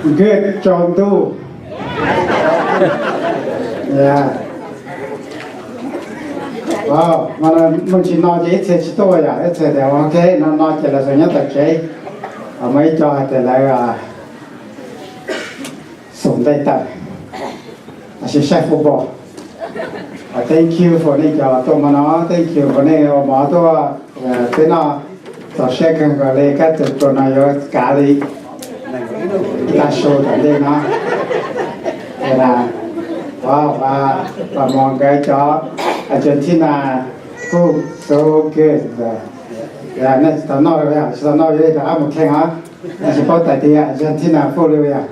Good tsaus ntuj. Muaj ntsis no ces ib txhia tsis tuaj yom, ib txhia tias ok no no ces lawv txawm nyob tom tsev. Muaj ib co hais tias lawv xum nte tawm, lossis saib football. Thank you for nej cov tuaj hmo no, thank you for nej ua mov tuaj peb noj. Txaus siab kawg nkaus li, kab tus tuas no yuav kav li ib tag su tom ntej no. Ces na, pab mos nkawd cov Argentina food so good. Nej tsis tau noj li yog, tsis tau noj li rov qab mus kheej os. Nej tsis paub tais tias Argentina food li yog.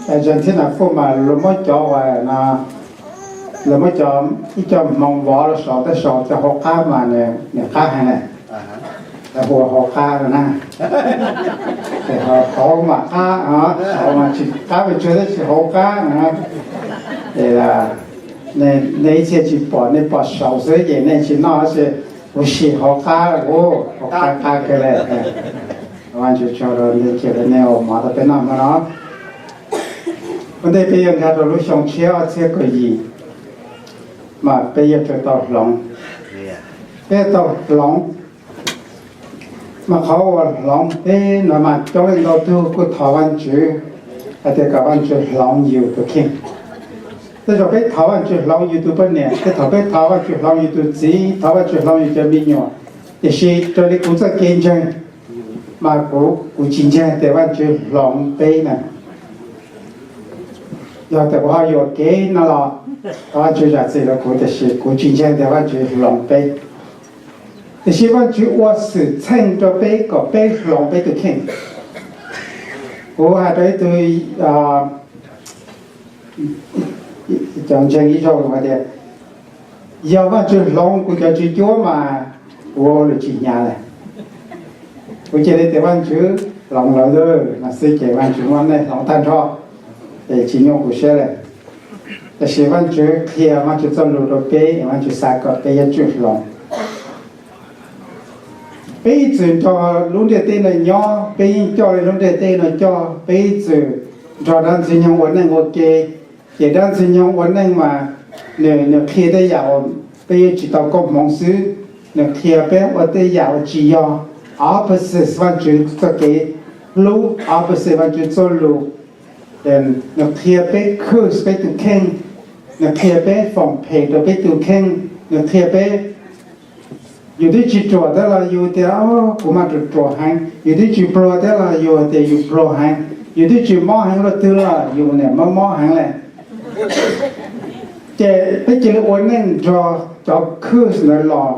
Argentina food mas luag muab cov uas no, luag muab cov, ib co hmoov vov los saum tej saum cov hauv qab mas nws qab heev na. Lawv hu ua hauv qab no na. Ces hauv mas qab, saum mas tsis qab pes tsawg tab sis hauv qab no. Ces nej ib txhia tsis pom, nej pom saum xwb ces nej tsis noj tab sis kuv sim hauv qab, hauv qab qab kawg li. Vaj ntsuag tso rau nej cia nej ua mov rau peb noj hmo no. Ua ntej peb yuav nkag rau lub xyoo tshiab ob txhiab kaum yim mas peb yuav tsum tau hloov. Peb yuav tau hloov. Mas qhov uas hloov peb no mas coob leej ntau tug kuj thov Vaj Tswv hais tias kom Vaj Tswv hloov yus tus kheej. Tej zaum peb thov Vaj Tswv hloov yus tus poj niam, tej thaum peb thov Vaj Tswv hloov yus tus txiv, thov Vaj Tswv hloov yus cov me nyuam. Tiam sis raws li kuv txoj kev ntseeg mas kuv, kuv tsis ntseeg tias Vaj Tswv hloov peb na. Yog tias kuv ho yuam kev no los Vaj Tswv zam txim rau kuv, tiam sis kuv tsis ntseeg tias Vaj Tswv hloov peb. Tiam sis Vaj Tswv ua xwm txheej rau peb kom peb hloov peb tus kheej. Kuv hais rau ib tug cov ntseeg ib zaug hais tias, yog Vaj Tswv hloov kuv cov tswv cuab mas kuv ua lus tsis hnyav lawm. Kuv cia li tias Vaj Tswv hloov lawv no xwb ces Vaj Tswv muab nej hloov tag nrho, ces tsis nyuaj kuv siab lawm. Tiam sis Vaj Tswv qhia Vaj Tswv txoj lus rau peb, Vaj Tswv xav kom peb yuav tsum hloov. Peb ib txwm nrog lub ntiaj teb no nyob, peb yeej coj li lub ntiaj teb no coj, peb ib txwm nrog dab ntxwg nyoog ua neej ua ke. Ces dab ntxwg nyoog ua neej mas nws, nws qhia tej yam uas peb yuav tsis tau koob hmoov xwb, nws qhia peb ua tej yam uas tsis yog, opposite Vaj Tswv txoj kev hlub, opposite Vaj Tswv txoj lus. Nws qhia peb curse peb tus kheej, nws qhia peb foom phem rau peb tus kheej, nws qhia peb yus twb tsis ruam thiab los yus tias kuv mas ruam ruam heev, yus twb tsis pluag thiab los yus tias yus pluag heev, yus twb tsis mob heev luaj twg los yus niam mob mob heev lawm. Ces peb cia li ua neej nrog cov curse ntawd los.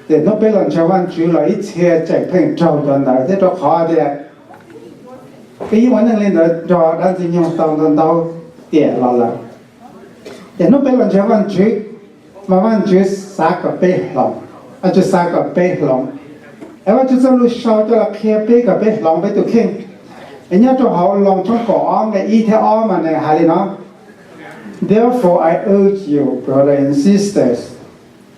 Ces hnub peb los ntseeg Vaj Tswv los ib txhia tseem pheej raug cov ntawd thiab, rau qhov tias peb yeej ua neej li ntawd nrog dab ntxwg nyoog tau ntau ntau tiam los lawm. Ces hnub peb los ntseeg Vaj Tswv, mas Vaj Tswv xav kom peb hloov, Vaj Tswv xav kom peb hloov. Es Vaj Tswv txoj lus sau coj los qhia peb kom peb hloov peb tus kheej. Es nyob rau hauv Loos tshooj kaum ob nqe ib thiab ob mas nws hais li no: Therefore I urge you, brothers and sisters,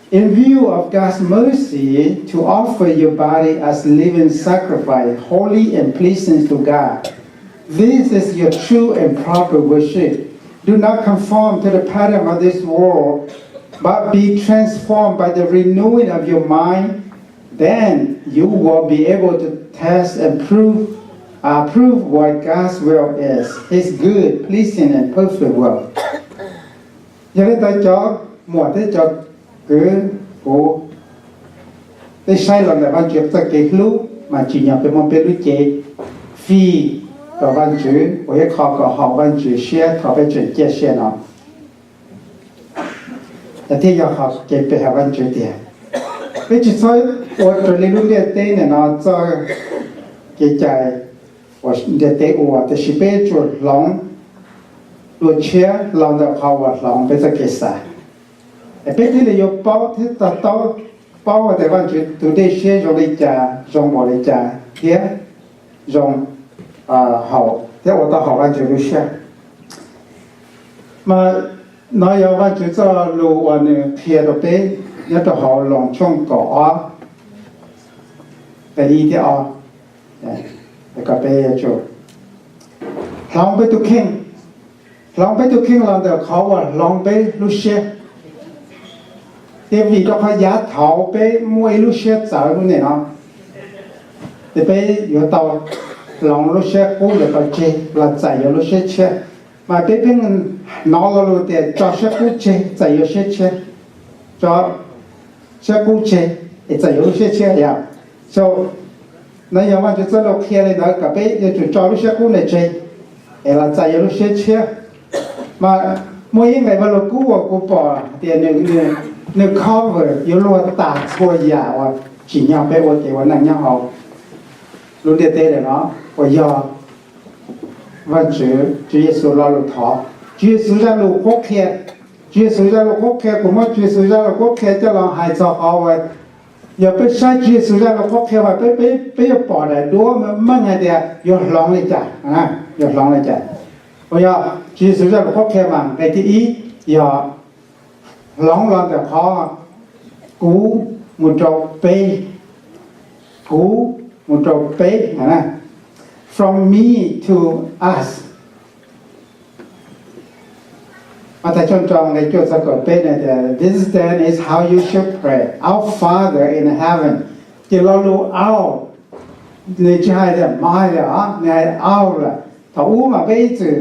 in view of God's mercy, to offer your body as living sacrifice, holy and pleasing to God. This is your true and proper worship. Do not conform to the pattern of this world, but be transformed by the renewing of your mind. Then you will be able to test and prove, approve what God's will is, His good, pleasing, and perfect will. Yog li ntawd cov muam thiab cov kwv, kuv peb saib los ntawm Vaj Tswv txoj kev hlub mas tsim nyog peb muab peb lub cev fij rau Vaj Tswv, ua ib qho kom haum Vaj Tswv siab thaum peb tseem ciaj sia no. Thiaj yog qhov kev pe hawm Vaj Tswv tiag. Peb tsis txhob ua raws li lub ntiaj teb nim no txoj kev cai uas ntiaj teb ua, tiam sis peb yuav tsum hloov dua tshiab los ntawm qhov uas hloov peb txoj kev xav. Es peb thiaj li yuav paub thiab to taub, paub hais tias Vaj Tswv tus dej siab zoo li cas, zoo npaum li cas, thiab zoo haum thiab ua tau haum Vaj Tswv lub siab. Mas no yog Vaj Tswv txoj lus uas nws qhia rau peb nyob rau hauv Loos tshooj kaum ob. Nqe ib thiab ob, kom peb yuav tsum hloov peb tus kheej, hloov peb tus kheej los ntawm qhov uas hloov peb lub siab. Thiab vim rau qhov yav thaud peb muaj ib lub siab txawv lub nim no, ces peb yuav tau hloov lub siab qub ntawd tau tseg los txais yuav lub siab tshiab. Mas peb pheej hnov lo lus tias tso siab qub tseg txais yuav siab tshiab, tso siab qub tseg es txais yuav lub siab tshiab yom. So, no yog Vajtswv txoj lus qhia li ntawd kom peb yuav tsum tso lub siab qub ntawd tseg es los txais yuav lub siab tshiab. Mas muaj ib nqe Vajluskub uas kuv pom tias nws cover yuav luag tas txhua yam uas tsim nyog peb ua kev ua neej nyob hauv lub ntiaj teb lawm no, uas yog Vajtswv Tswv Yexus lo lus thov, Tswv Yexus zaj lus qhuab qhia. Tswv Yexus zaj lus qhuab qhia, kuv muab Tswv Yexus zaj lus qhuab qhia coj los hais txog qhov uas yog peb saib Tswv Yexus zaj lus qhuab qhia mas peb, peb, peb yuav pom daim duab meej hais tias yuav hloov li cas, yuav hloov li cas. Uas yog Tswv Yexus zaj lus qhuab qhia mas nqe thib ib yog hloov los ntawm qhov kuv mus rau peb, kuv mus rau peb, from me to us. Mathais tshooj rau nqe cuaj txog kaum peb na tias, This then is how you should pray, Our Father in heaven. Ces lo lus our nws tsis hais tias my lawm os, nws hais our lawm. Thaum ub mas peb ib txwm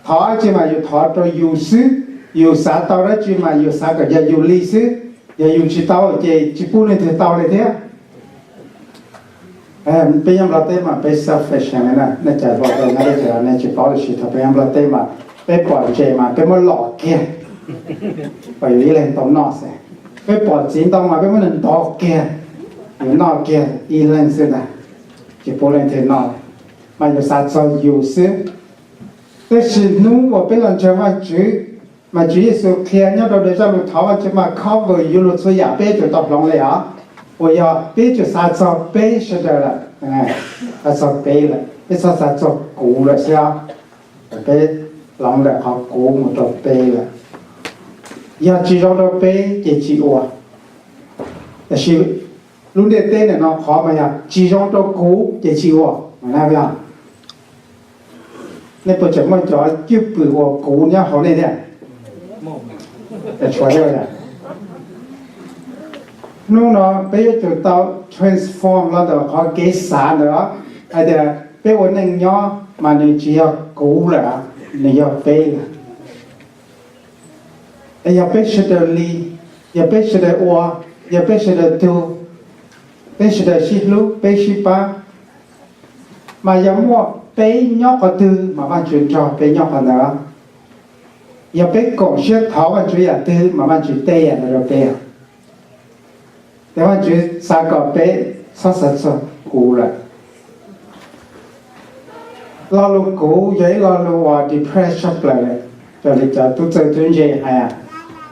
thov dab tsi mas yus thov rau yus xwb, yus xav tau dab tsi mas yus xav kom yog yus li xwb, yog yus tsis tau ces tsis pub leej twg tau li thiab. Peb nyob Nplog teb mas peb selfish heev li na, nej cov hluas tau nyob teb chaws nej tsis paub tiam sis thaum peb nyob Nplog teb mas peb pom ntses mas peb muab lom kiag kom yus ib leeg tau noj xwb. Peb pom txiv ntoo mas peb muab nws ntov kiag, yus noj kiag ib leeg xwb ntag, tsis pub leej twg noj, mas yus xav txog yus xwb. Tab sis hnub uas peb los ntseeg Vajtswv, mas Tswv Yexus qhia nyob rau nws zaj lus thov Vajtswv mas cover yuav luag txhua yam peb yuav tsum tau hloov li os. Uas yog peb yuav tsum xav txog peb sawv daws lawm, xav txog peb lawm, peb txhob xav txog kuv lawm xwb os. Peb hloov ntawm qhov kuv mus rau peb lawm. Yog tsis zoo rau peb ces tsis ua. Tab sis lub ntiaj teb ntawm no qhov mas yog tsis zoo rau kuv ces tsis ua. Nej puas tseem muaj cov cwj pwm uas kuv nyob hauv nej thiab? Tshuav thiab. Hnub no peb yuav tsum tau transform los ntawm qhov kev xav ntawd hais tias peb ua neej nyob mas nws tsis yog kuv lawm, nws yog peb lawm. Es yog peb sawv daws li, yog peb sawv daws ua, yog peb sawv daws tug, peb sawv daws sib hlub, peb sib pab, mas yog muaj peb nyob qhov twg mas Vajtswv nrog peb nyob qhov ntawd. Yog peb koom siab thov Vajtswv yam twg mas Vajtswv teb yam ntawd rau peb. Ces Vajtswv xav kom peb txhob xav txog kuv lawm. Lo lus kuv yog ib lo lus uas depress tshaj plaws, raws li cov tub txawj tub ntse hais,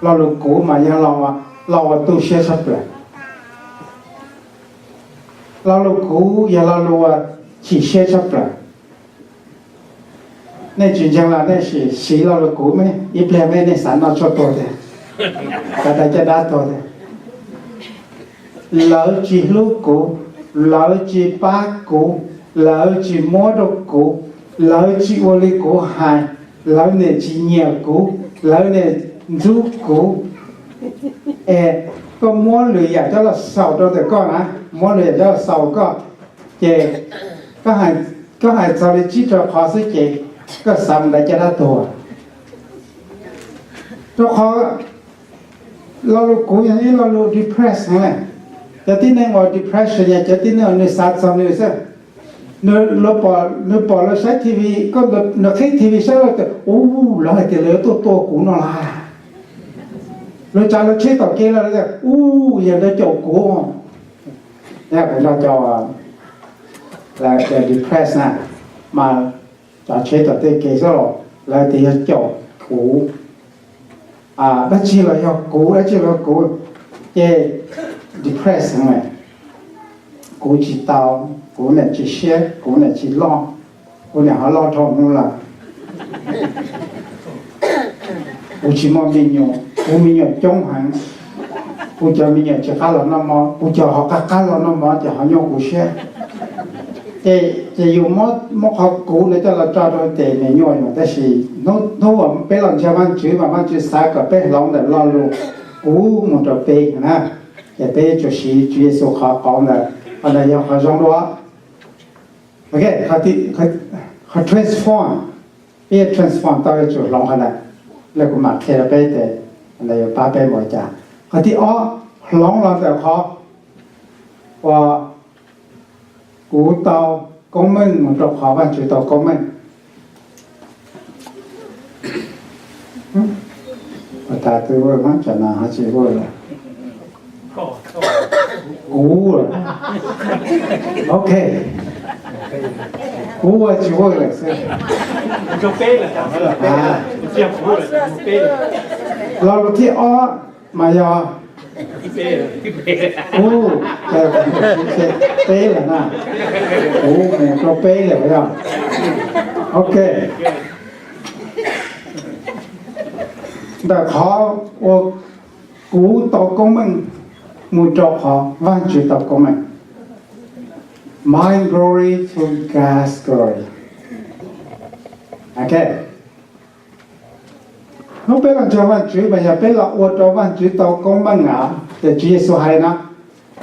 lo lus kuv mas yog lo uas tu siab tshaj plaws. Lo lus kuv yog lo lus uas chim siab tshaj plaws. Nej tsis ntseeg los nej sim siv lo lus kuv me, ib pliag me nej xav noj tshuaj tuag tiag, xav tau caj dab tuag tiag. Lawv tsis hlub kuv, lawv tsis pab kuv, lawv tsis muab rau kuv, lawv tsis ua li kuv hais, lawv niam tsis nyiam kuv, lawv niam ntxub kuv. Es koj muab lwm yam coj los xaus rau ntawm koj na, muab lwm yam coj los xaus koj, ces koj hais txog li tsib rau qhov xwb ces koj xav mus nrhiav caj dab tuag. Rau qhov lo lus kuv yog ib lo lus depress heev. Cov tib neeg uas depression yog cov tib neeg uas nws xav txog nws xwb. Nws pom luag saib T V, nws qhib T V saib lawm tias, u, lawv hais tias lawv yuav tuaj tua kuv no las. Lawv tsav lawv tsheb tom kev lawm tias, u, yog lawv caum kuv. Kuv nrog cov depress na, mas tsav tsheb tom tej kev xwb los lawv tias yog caum kuv, dab tsi los yog kuv, dab tsi los yog kuv, ces depress heev. Kuv tsis tau, kuv niam tsis siab, kuv niam tsis loj, kuv niam ho loj dhau hnub lawm. Kuv tsis muaj me nyuam, kuv me nyuam coob heev. Kuv cov me nyuam tsis qab los noj mov, kuv cov ho qab qab los noj mov ces ho nyuaj kuv siab. Ces ces yus muab muab qhov kuv no coj los tso rau ces nws nyuaj yus, tab sis hnub hnub uas peb los ntseeg Vajtswv mas Vajtswv xav kom peb hloov ntawm lo lus kuv mus rau peb na, ces peb yuav tsum siv Tswv Yexus qhov qauv ntawd, qhov ntawd yog qhov zoo dua. Ok, qhov ti qhov transform, peb yuav transform tau yuav tsum hloov qhov ntawd. Lawv kuv mam qhia rau peb tias qhov ntawd yuav pab peb mus li cas. Qhov thib ob, hloov los ntawm qhov uas kuv tau koob meej mus rau qhov Vajtswv tau koob meej. Ua tas twb ua mas tsam no ho tsis ua lawm. Kuv, ok, kuv ua tsis ua lawm xwb. Lo lus thib ob mas yog kuv, peb lawm na, kuv mus rau peb lawm yog, ok. Ntawm qhov uas kuv tau koob meej mus rau qhov Vajtswv tau koob meej. My glory to God's glory. Ok. Hnub peb los ntseeg Vajtswv mas yog peb los ua rau Vajtswv tau koob meej na. Ces Tswv Yexus hais no,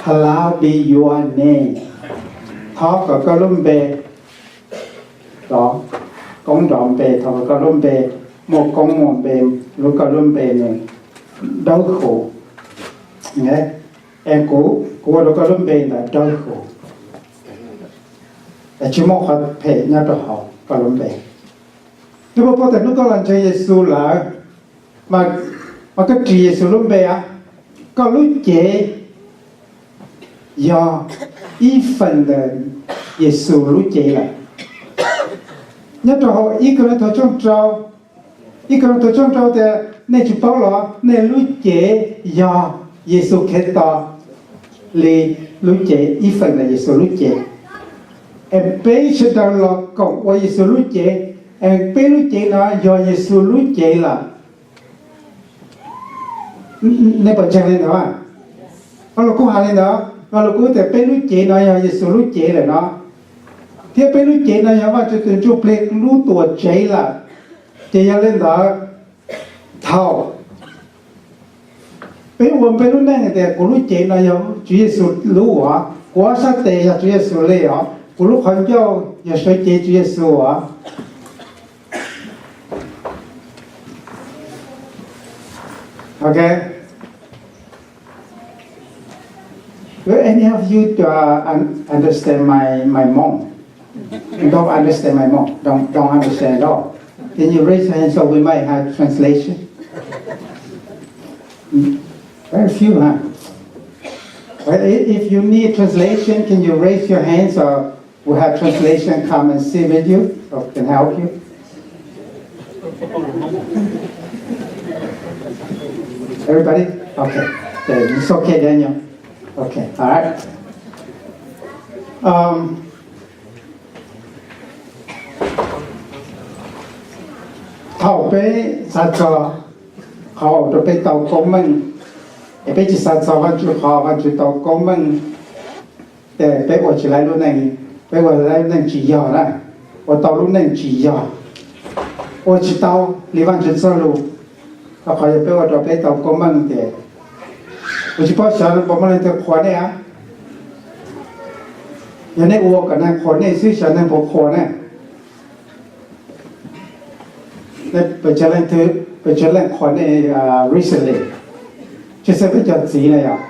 Hallowed be your name. Thov kom koj lub npe, thov koob nrov npe, thov kom koj lub npe muaj koob muaj npe, lub koj lub npe nws dawb huv. Es kuv, kuv ua rau koj lub npe ntawd dawb huv, es tsis muaj qhov phem nyob rau hauv koj lub npe. Nws puas paub tias hnub koj los ntseeg Yexus lawm, mas koj ris Yexus lub npe, koj lub cev yog ib feem ntawm Yexus lub cev lawm. Nyob rau hauv ib Kos Loos Thos tshooj rau, ib Kos Loos Thos tshooj rau tias nej tsis paub los nej lub cev yog Yexus Khetos li lub cev, ib feem ntawm Yexus lub cev. Es peb sawv daws los koom ua Yexus lub cev, es peb lub cev no yog Yexus lub cev lawm. Nej puas ntseeg li ntawd? Vajluskub hais li ntawd, Vajluskub tias peb lub cev no yog Yexus lub cev lawm no, thiab peb lub cev no yog Vajtswv tus Ntsuj Plig lub tuam tsev lawm. Ces yog li ntawd, thaum peb ua peb lub neej tias kuv lub cev no yog Tswv Yexus lub os, kuv ob sab tes yog Tswv Yexus li os, kuv lub qhov ncauj yog sawv cev Tswv Yexus os. Ok. Will any of you uh, un- understand my, my mom? Don't understand my mom. Don't, don't understand at all. Can you raise your hand so we might have translation? Hmm? Very few, huh? Well, i- if you need translation, can you raise your hand so we have translation come and sit with you so can help you? Everybody? Okay. Okay, it's okay, Daniel. Okay, all right. Um, thaum peb xav txog qhov uas rau peb tau koob meej, es peb tsis xav txog Vajtswv qhov Vajtswv tau koob meej, ces peb ua tsis laib lub neej, peb ua laib lub neej tsis yog na, ua tau lub neej tsis yog, ua tsis tau li Vajtswv txoj lus. Rau qhov yog peb ua rau peb tau koob meej ces, kuv tsis paub xyov puas muaj leej twg qhuas nej, yog nej ua kom neeg qhuas nej xwb xyov neeg puas qhuas ne. Pes tsawg leej qhuas nej recently? Tsis xwb peb cov txiv na yog,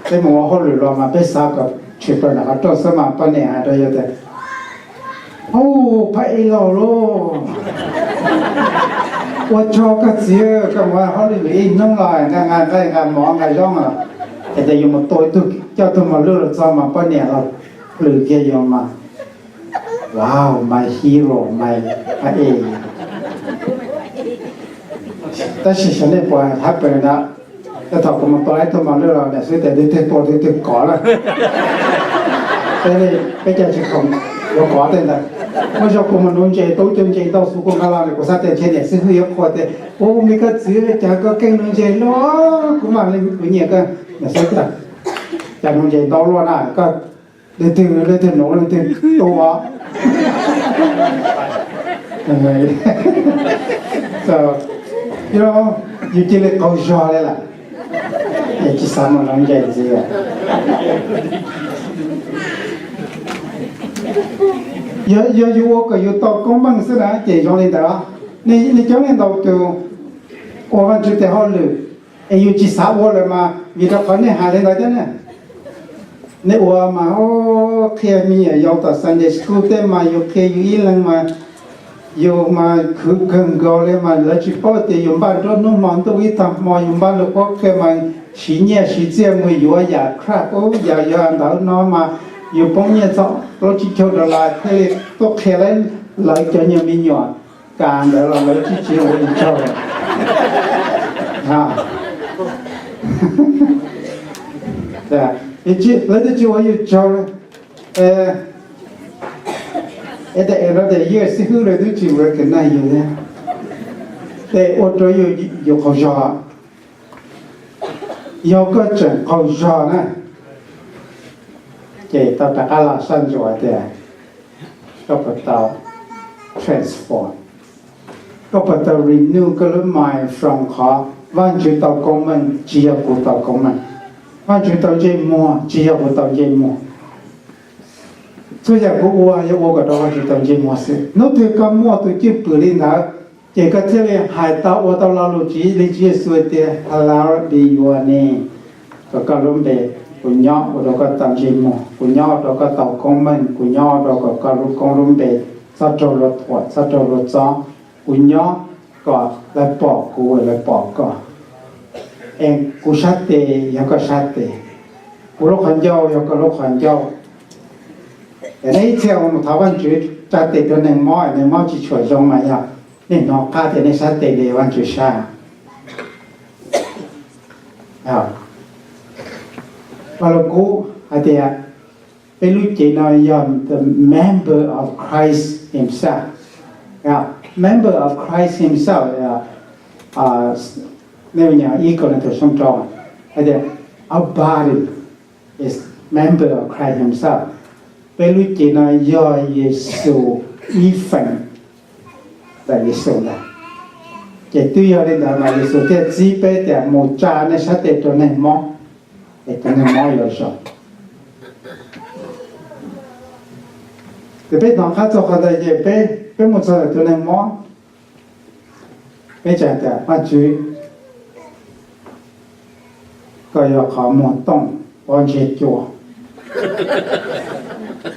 peb mus ua hauj lwm los mas peb xav kom tshwm plaws nram qhov rooj xwb mas poj niam hais rau yus tias, Ub, phaj ej laus lauj, ua tsaug koj txiv, koj mus ua hauj lwm ib hnub los nqa nqa nqaij nqa mov nqa zaub los, es tias yus mus tua ib tug coj tug mos lwj los txog mas poj niam los plhws kiag yus mas, Wow, my hero, my phaj ej. Tab sis xyov nej puas happen na, thaum kuv mus tua ib tug mos lwj los niam xwb tias twg twg tua twg twg kov lawm. Peb li peb cov tsis khoom yuav kov tej ntawd. Muaj zaus kuv mus nuv ntses tau cov ntses ntau xwb kuv nqa los, kuv xav tias ntshe niam xib hwb yuav qhuas tias, ua me koj txiv, cas koj keej nuv ntses luaj, kuv mam li kuv nyiam koj. Niam xav tias, cas nuv ntses ntau luaj na, koj leej twg leej twg nuv leej twg tua. Yus cia li qaug zog li lawm, tsis xav mus nuv ntses ntxiv. Yog yus ua kom yus tau koob meej xwb na ces zoo li ntawd. Nej coob leej ntau tus ua Vajtswv tes hauj lwm es yus tsis xav ua lawm mas vim rau qhov nej hais li ntawd thiab ne. Nej ua mas qhia me nyuam yaus tom Sunday school tej mas yus qhia yus ib leeg mas yus mas khwv kawg nkaus li mas lawv tsis paub tias yus npaj nruab hnub hmo ntuj ib tag hmo yus npaj lus qhuab qhia mas siv nyiaj siv txiaj mus yuav yam crap ub yam yuav ntawv no mas yus poob nyiaj txog plaub tsib caug dollar thiaj li tuaj qhia lawv cov nyuag me nyuam kas ntawd los lawv tsis tsis ua yus tsaug. Lawv twb tsis ua yus tsaug. Es tes es no tes yeej xib hwb lawv twb tsis recognize yus thiab. Tes ua rau yus qaug zog. Yog koj tseem qaug zog na, ces tau rov qab los soj ntsuam tias koj puas tau transform, koj puas tau renew koj lub mind from qhov Vajtswv tau koob meej tsis yog kuv tau koob meej, Vajtswv tau ntsej muag tsis yog kuv tau ntsej muag. Txhua yam kuv ua yog ua kom rau Vajtswv tau ntsej muag xwb. Hnub twg koj muaj tus cwj pwm li ntawd, ces koj thiaj li hais tau ua tau lo lus li Tswv Yexus tias, Hallowed be your name, kom koj lub npe, kuv nyob ua rau koj tau ntsej muag, kuv nyob ua rau koj tau koob meej, kuv nyob ua rau kom koj lub koob lub npe txhob raug luag thuam txhob raug luag txob. Kuv nyob kom lawv pom kuv lawv pom koj. Es kuv sab tes yog koj sab tes, kuv lub qhov ncauj yog koj lub qhov ncauj. Es nej ib txhia uas mus thov Vajtswv tsa tes rau neeg mob, neeg mob tsis tshua zoo mas yog nej hnov qab tias nej sab tes li Vajtswv sab. Vajluskub hais tias peb lub cev no yog the member of Christ himself. Member of Christ himself, nej nyob ib Kos Lin thum xoo rau hais tias our body is member of Christ himself. Peb lub cev no yog Yexus ib feem ntawm Yexus ntag. Ces twb yog li ntawd mas Yexus thiaj txib peb tias mus tsa nej sab tes rau neeg mob, es tus neeg mob yuav zoo. Ces peb hnov qab txog qhov ntawd ces peb mus txog tus neeg mob, peb tsa tias Vajtswv, koj yog qhov muag tooj pob ntseg cua,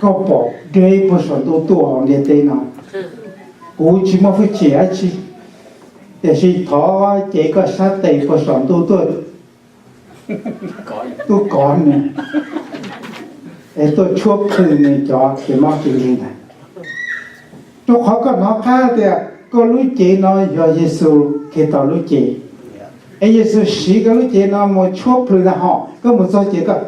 koj pom deb puag saum ntuj tuaj hauv ntiaj teb no. Kuv tsis muaj hwj chim dab tsi, tiam sis thov cev koj sab tes puag saum ntuj tuaj, tuaj kov nws, es tuaj tshuab plhws nws cov kev mob kev nkeeg ntawd. Rau qhov koj hnov qab tias koj lub cev no yog Yexus Khetos lub cev, es Yexus siv koj lub cev no mus tshuab plhws ntag hos. Koj mus txog ces koj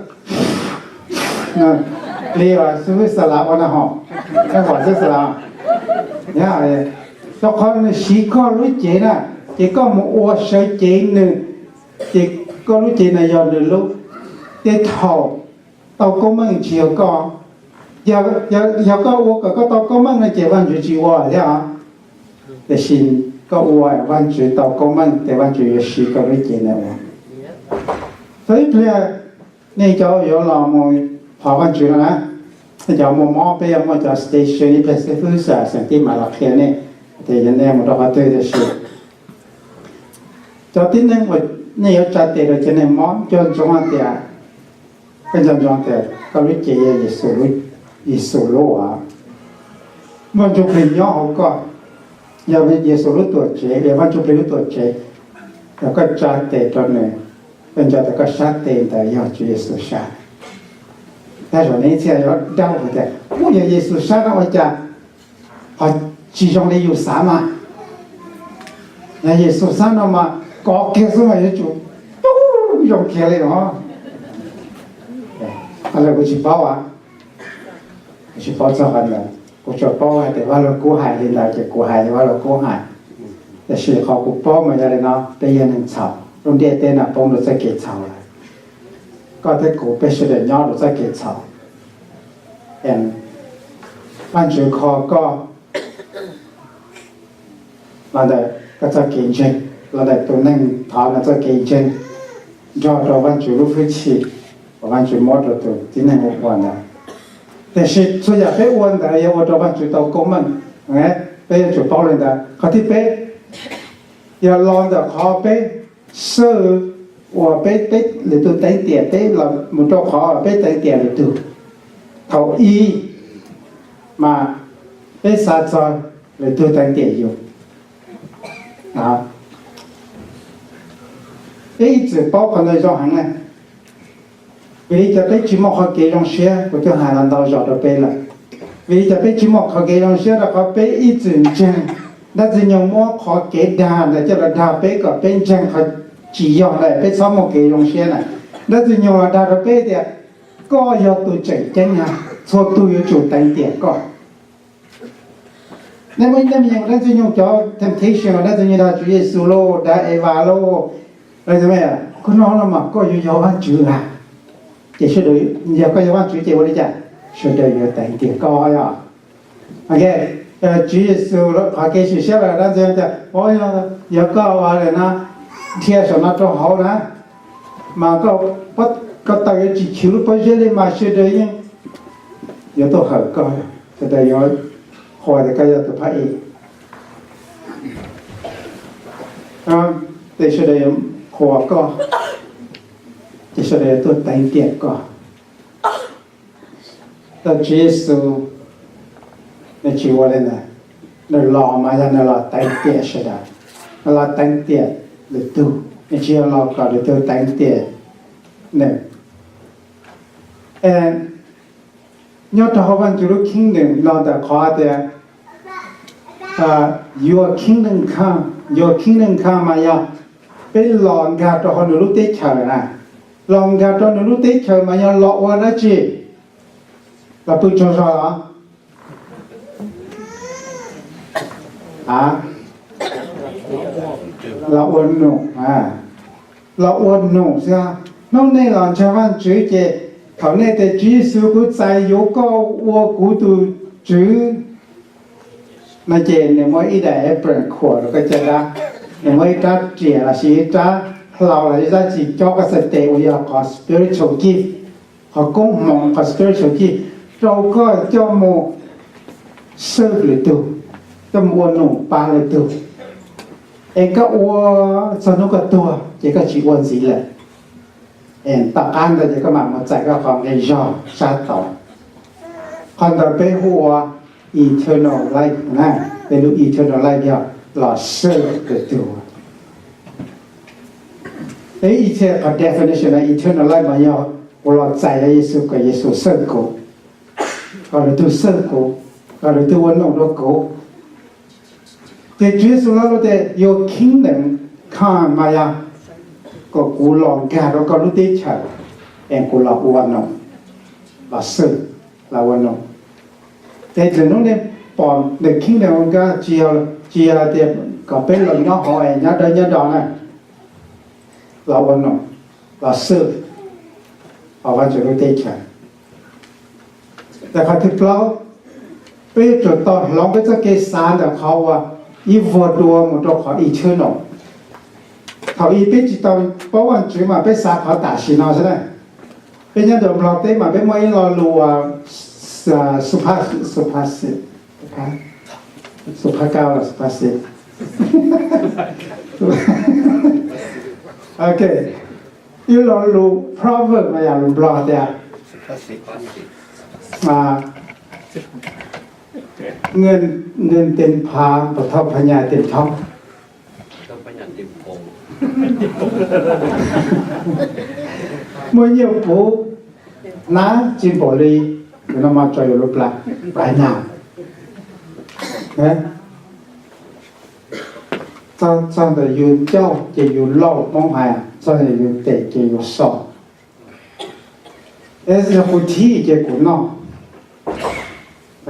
li xib hwb Xalav ua na hos, koj pom xib hwb Xalav, rau qhov nws siv koj lub cev na, ces koj mus ua sawv cev nws, ces koj lub cev no yog nws lub. Tej thaum tau koob meej tsis yog koj, yog koj ua kom koj tau koob meej no ces Vajtswv tsis ua thiab os. Tiam sis koj ua Vajtswv tau koob meej ces Vajtswv yuav siv koj lub cev ntawd ua. Txog ib pliag nej cov yuav los mus thov Vajtswv no na, nej cov muaj mob peb yuav muaj cov station ib pliag xib hwb Xalav xeem tij mam los qhia nej tias yog nej mus rau qhov twg. Tiam sis cov tib neeg uas nej yuav tsa tes rau cov neeg mob, nco ntsoov hais tias, koj nco ntsoov tias koj lub cev yog Yexus lub as. Vaj Ntsuj Plig nyob hauv koj, yog Yexus lub tuam tsev, yog Vaj Ntsuj Plig lub tuam tsev, yog koj tsa tes rau nws, koj nco tias koj sab tes ntawd yog Tswv Yexus sab. Tej zaum nej ib txhia yuav doubt hais tias, ub, yog Yexus sab no ua cas ho tsis zoo li yus xav mas? Yog Yexus sab no mas kov kiag xwb mas yuav tsum zoo kiag li no. Kuv tsis paub, kuv tsis paub txog qhov ntawd. Kuv tsuas paub hais tias Vaj Lug Kub hais li ntawd ces kuv hais li Vaj Lug Kub hais. Tiam sis qhov kuv paub mas yog li no, peb yog neeg txhaum, lub ntiaj teb no poob rau txoj kev txhaum lawm. Koj thiab kuv peb sawv daws nyob rau txoj kev txhaum. Vaj Tswv kho koj los ntawm koj txoj kev ntseeg, los ntawm tus neeg thov nws txoj kev ntseeg, nrog rau Vaj Tswv lub hwj chim uas Vaj Tswv muab rau tus tib neeg ua ua ntawd. Tiam sis txhua yam peb ua ntawd yog ua rau Vaj Tswv tau koob meej, peb yuav tsum paub li ntawd. Qhov thib peb, yog los ntawm qhov peb xwb uas peb, peb lwm tus teev tiam peb los mus rau qhov peb teev tiam lwm tus. Thaum ub mas peb xav txog lwm tus teev tiam yus. Peb ib txwm paub qhov ntawd zoo heev na. Vim li cas peb tsis muaj qhov kev zoo siab? Kuv twb hais los ntau zaus rau peb lawm. Vim li cas peb tsis muaj qhov kev zoo siab? Rau qhov peb ib txwm ntseeg Dab Ntxwg Nyoog muab qhov kev dag ntawd coj los dag peb kom peb ntseeg qhov tsis yog ntawd, peb txhob muaj kev zoo siab na. Dab Ntxwg Nyoog los dag rau peb tias koj yog tus tseem ceeb na, txhua tus yuav tsum teev tiam koj. Nej muaj ib me nyuam Dab Ntxwg Nyoog cov temptation, Dab Ntxwg Nyoog dag Tswv Yexus lauj, dag Evas lauj, koj noj no mas koj yuav yog Vajtswv a. Ces sawv daws, yog koj yog Vajtswv ces ua li cas? Sawv daws yuav teev tiam koj yog. Tswv Yexus qhov kev sim siab los Dab Ntxwg Nyoog tias, yog koj ua li no, dhia saum no rau hauv na, mas koj taw yuav tsis chwv lub pob zeb li mas sawv daws yeej yuav tuaj hawm koj, sawv daws yuav qhuas tias koj yog tus phab ib. Ces sawv daws yuav qhuas koj, ces sawv daws yuav tuaj teev tiam koj. Tab sis Tswv Yexus nws tsis ua li ntawd. Nws los mas yog nws los teev tiam sawv daws, nws los teev tiam lwm tus, nws tsis yog los kom lwm tus teev tiam nws. Nyob rau hauv Vajtswv lub kingdom los ntawm qhov tias your kingdom come, your kingdom come mas yog peb los nkag rau hauv nws lub teb chaws na. Los nkag rau nws lub teb chaws mas yog los ua dab tsi? Los pw tsaug zog los? Los ua num, los ua num xwb. Hnub nej los ntseeg Vajtswv ces thaum nej tias Tswv Yexus kuv txais yuav koj ua kuv tus Tswv no ces nws muaj ib daim apron khuam rau koj caj dab, nws muaj ib rab riam los sis ib rab hlau los sis dab tsi cob koj txhais tes uas yog qhov spiritual gift, qhov koob hmoov, qhov spiritual gift rau koj coj mus serve lwm tus, coj mus ua num pab lwm tus. Es koj ua txog hnub koj tuag ces koj tsis ua ntxiv lawm. Es tom qab ntawd ces koj mam mus txais koj qhov nqi zog sab tod. Qhov ntawd peb hu ua eternal life na. Peb lub eternal life yog los serve lwm tus. Peb ib txhia qhov definition of eternal life mas yog kuv los txais Yexus kom Yexus serve kuv, kom lwm tus serve kuv, kom lwm tus ua num rau kuv. Ces Tswv Yexus los lus tias your kingdom come mas yog kom kuv los nkag rau koj lub teb chaws, es kuv los ua num, los serve, los ua num. Ces txawm hnub nej pom the kingdom of God tsis yog, tsis yog tias kom peb los nyob hauv es nyob dawb nyob do na, los ua num, los serve hauv Vajtswv lub teb chaws. Ces qhov thib plaub, peb yuav tsum tau hloov peb txoj kev xav ntawm qhov uas ib vuag dua mus rau qhov eternal. Thaum ub peb tsis tau paub Vajtswv mas peb xav qhov tam sim no xwb na. Peb nyob ntawm Nplog teb mas peb muaj ib lo lus uas supha, supha, supha, supha kau los supha xis. Ok, ib lo lus proverb mas yog lus Nplog tias เงิน เต็มพา ผู้เฒ่าพญาเต็มท้อง. Muaj nyiaj puv hnab tsis npaum li, no mas tso yus lub pla, pla nyam. Txog ntawm yus ncauj ces yus lauj, Hmoob hais, txog ntawm yus tes ces yus so. Es yog kuv thib ces kuv noj.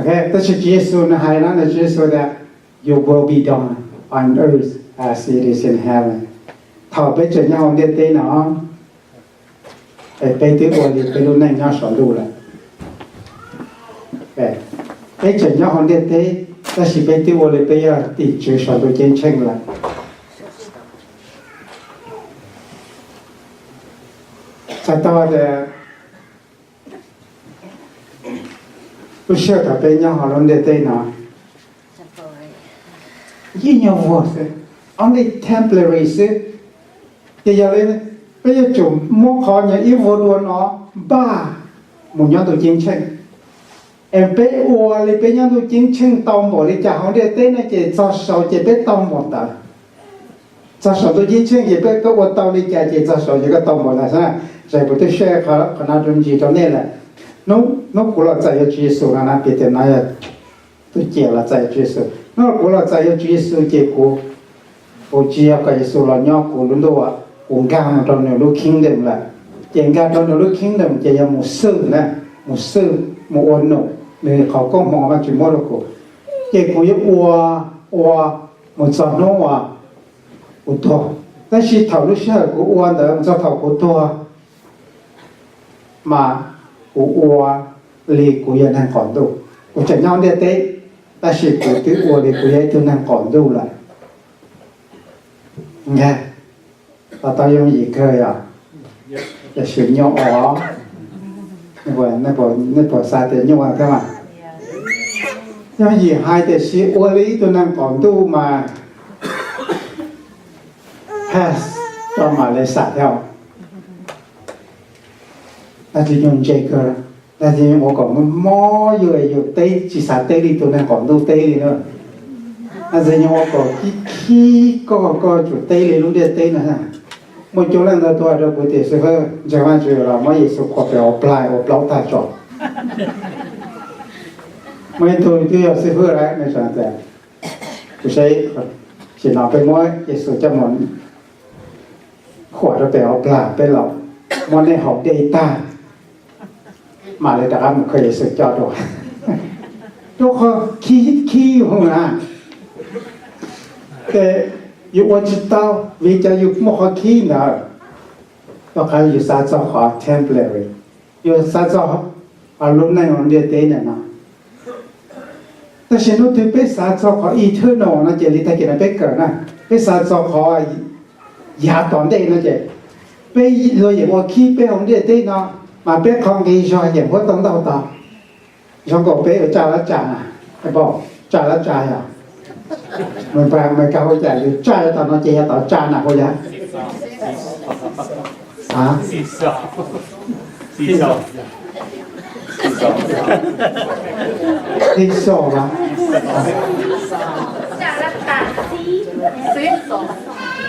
Tab sis Tswv Yexus nws hais no, Tswv Yexus tias, "You will be done on earth as it is in heaven." Thaum peb tseem nyob hauv ntiaj teb no, es peb twb ua li peb lub neej nyob saum ntuj lawm. Peb tseem nyob hauv ntiaj teb, tab sis peb twb ua li peb yog tim tswv saum ntuj ceeb tsheej lawm. Txhais tau tias lub sij hawm thaum peb nyob hauv lub ntiaj teb no, ib nyuag vuag xwb, only temporary xwb. Ces yog li peb yuav tsum muab qhov nyuag ib vuag dua no npaj mus nyob ntuj ceeb tsheej. Es peb ua li peb nyob ntuj ceeb tsheej tau npaum li cas hauv ntiaj teb no ces txog saud ces peb tau npaum ntawd. Txog saum ntuj ceeb tsheej ces peb koj ua tau li cas ces txog saud ces koj tau npaum ntawd xwb. Ces kuv twb share qhov no rau ntsis rau nej lawm. Hnub kuv los txais yuav Tswv Yexus no na, piv tias no yog tus ciam los txais yuav Tswv Yexus. Hnub kuv los txais yuav Tswv Yexus ces kuv, kuv tsis yog kom Yexus los nyob kuv lub ntuj, kuv nkag mus rau nws lub kingdom lawm. Ces nkag rau nws lub kingdom ces yog mus xwb na, mus xwb, mus ua num nws qhov koob hmoov Vajtswv muab rau kuv. Ces kuv yuav ua, ua mus txog hnub uas kuv tuag. Tab sis thaum lub sij hawm kuv ua ntawd mus txog thaum kuv tuag mas kuv ua li kuv yog neeg qaum ntuj. Kuv tseem nyob ntiaj teb, tab sis kuv twb ua li kuv yog ib tug neeg qaum ntuj lawm. Nkag, to tau yooj yim kawg yom? Tiam sis nyuaj os. Nej puas xav tias nyuaj thiab mas? Yooj yim hais tiam sis ua li ib tug neeg qaum ntuj mas pass rau mam li xav thiab. Dab tsi nyuaj ntse kawg, dab tsi ua kom mob mob yus es yus teb tsis xav teb li tus neeg qaum ntuj teb li na. Dab tsi nyuaj ua kom khib khib koj, koj tsum teb li lub ntiaj teb no. Muaj coob leej ntau tus hais rau kuv tias, Xib Fwb, ntseeg Vajtswv los muab Yexus khuam pem hauv plag ua plaub tag tso. Muaj ib tug twb yog Xib Fwb lawm, kuv saib, sim no peb muab Yexus coj mus khuam rau pem hauv plag, peb los muab nej haus dej tag, mam li rov qab mus khaws Yexus coj dua. Rau qhov khib khib yus na, ces yus ua tsis tau, vim cov yus muaj qhov khib ntawd. Rau qhov yus xav txog qhov temporary, yus xav txog lub neej hauv ntiaj teb ntawm no. Tab sis hnub twg peb xav txog qhov eternal no ces li tag kis no peb kawm na, peb xav txog qhov yav tom ntej no ces peb luag yeej ua khib peb hauv ntiaj teb no, mas peb qhov nqi zog yeej huab tau ntaug tod. Zoo nkaus peb ua tsaj lab tsa na, tsaj lab tsa yog, Meskas hu cas yus tsaj yav tom no ces yav tod tsa na hu yam. Seesaw,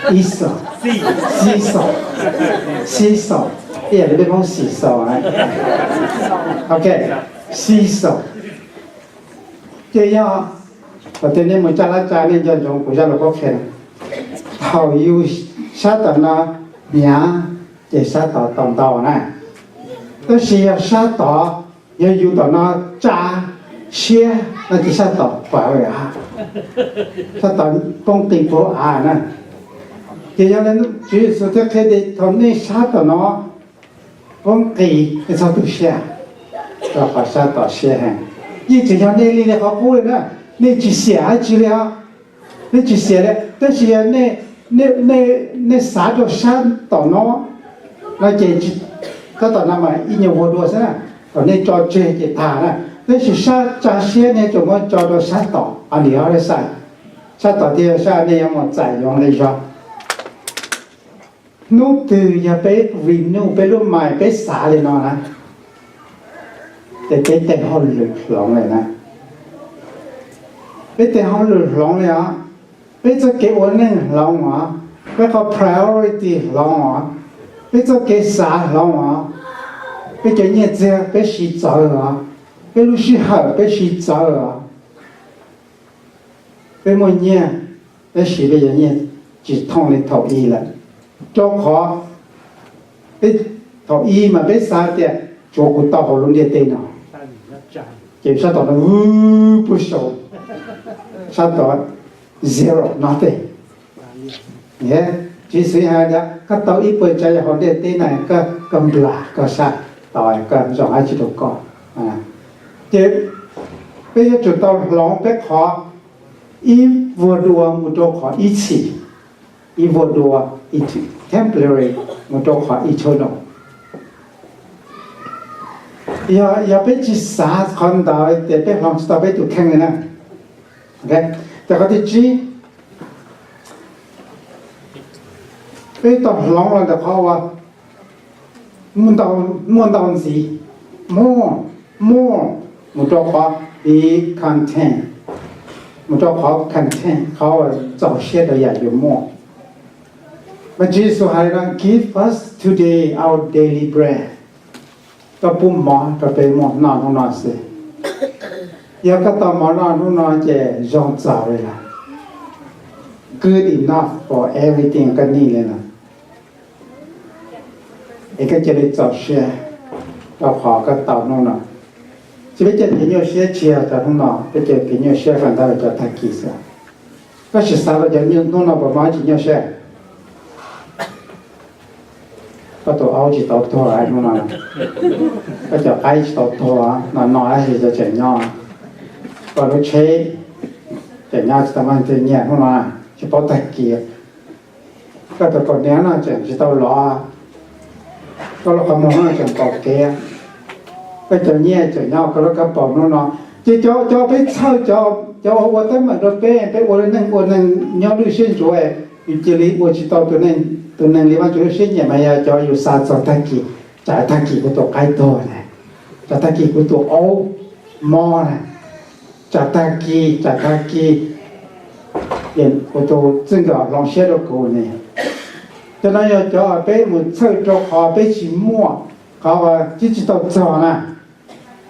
seesaw, seesaw, seesaw, ib yam li peb Hmoob xis xaus na. Ok, seesaw. Ces yog thaum twg nej mus tsaj lab tsa nej nco ntsoov kuv zaj lus qhuab qhia. Thaum yus sab tom no hnyav ces sab tod tau ntau na. Tab sis yog sab tod, yog yus tom no tsa siab no ces sab tod pawv, sab tod poob qis puag av na. Ces yog li Tswv Yexus thiaj qhia tias thaum nej sab tom no poob qis, nej txhob tu siab, rau qhov sab tod siab heev. Yeej tseem yog nej li qhov qub li na, nej tsis xiam dab tsi li os. Nej tsis xiam li, tab sis yog nej xav rau sab tom no no ces sab tom no mas ib nyuag vuag dua xwb na, thaum nej tso tseg ces tag na. Tab sis sab tsa siab nej tsuas muab tso rau sab tom, on the other side. Sab tom thiaj yog sab nej yuav mus txais yuav nqi zog. Hnub twg yog peb renew peb lub mind, peb xav li no na, ces peb tej hauj lwm hloov li na. Peb tej hauj lwm hloov li os, peb txoj kev ua neej hloov os, peb qhov priority hloov os, peb txoj kev xav hloov os, peb cov nyiaj txiag peb siv txawv os, peb lub sij hawm peb siv txawv os. Peb muaj nyiaj, tab sis peb yuav nyiaj tsis thooj li thaum ub lawm. Rau qhov peb, thaum ub mas peb xav tias tsuav kuv tau hauv lub ntiaj teb no, Ces sab tom no puag saud, sab tom zero, nothing. Txiv Xwv hais tias koj tau ib puas tsav yam hauv ntiaj teb na, koj nplas koj sab tod, koj zoo dab tsi rau koj. Ces peb yuav tsum tau hloov peb qhov ib vuag dua mus rau qhov ib txhis, ib vuag dua, temporary, mus rau qhov eternal. Yog, yog peb tsis xav qhov ntawd ces peb hloov tsis tau peb tus kheej li na. Ces qhov thib tsib, peb tau hloov los ntawm qhov uas muaj ntau ntxiv, more, more, mus rau qhov be content, mus rau qhov content, qhov uas txaus siab rau yam yuav muaj. Mas Tswv Yexus hais no, Give us today our daily bread. Koj pub mov rau peb muaj noj hnub no xwb. Yog koj tau mov noj hnub no ces zoo txaus li lawm, good enough for everything, koj nij li lawm. Es koj cia li txaus siab rau qhov koj tau hnub no. Tsis, peb cia li nyuaj siab tsis yog cov hnub no, peb cia li nyuaj siab feem ntau cov tag kis xwb. Koj sim xav rau cov hnub no puas muaj dab tsi nyuaj siab? Koj tus aub tsis tau tuag hnub no, koj cov qaib tsis tau tuag no, no dab tsi tseem nyob? Koj lub tsheb tseem nyob tsis tau muaj leej twg nyiag hnub no, tsis paub tag kis. Koj tus kaus hniav no tseem tsis tau lov, koj lub qhov muag no tseem pom kev, koj cov nyiaj tseem nyob koj lub kab paus hnub no. Ces cov, cov peb txhawj, cov, cov ua teeb meem rau peb, peb ua neej ua neeg nyob lwj siab ntsuav, yus cia li ua tsis tau tus neeg li Vajtswv lub siab nyiam mas yog cov yus xav txog tag kis, tsam tag kis kuv tus qaib tuag na, tsam tag kis kuv tus aub mob na, tsam tag kis, tsam tag kis kuv tus txij nkawm hloov siab rau kuv ne. Cov no yog cov peb mus txhawj rau qhov peb tsis muaj, qhov twb tsis tau txog na,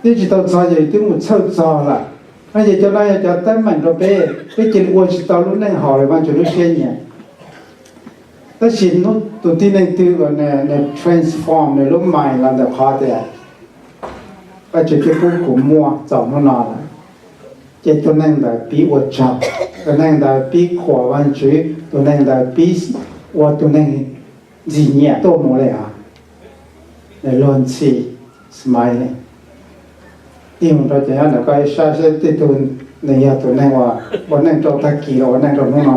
twb tsis tau txog ces twb mus txhawj txog lawm. No ces cov no yog cov teeb meem rau peb, peb cia li ua tsis tau lub neej haum li Vajtswv lub siab nyiam. Tab sis hnub tus tib neeg twg uas nws transform nws lub mind los ntawm qhov tias Vajtswv twb pub kuv muaj txaus hnub no lawm, ces tus neeg ntawd pib ua tsaug, tus neeg ntawd pib qhuas Vajtswv, tus neeg ntawd pib ua tus neeg ntxim nyiam tuaj mus li os. Nws luag ntxhi, smile. Tig mus rau cov nyob ntawm koj ib sab seb tej tug nws yog tus neeg uas ua neej rau tag kis los ua neej rau hnub no.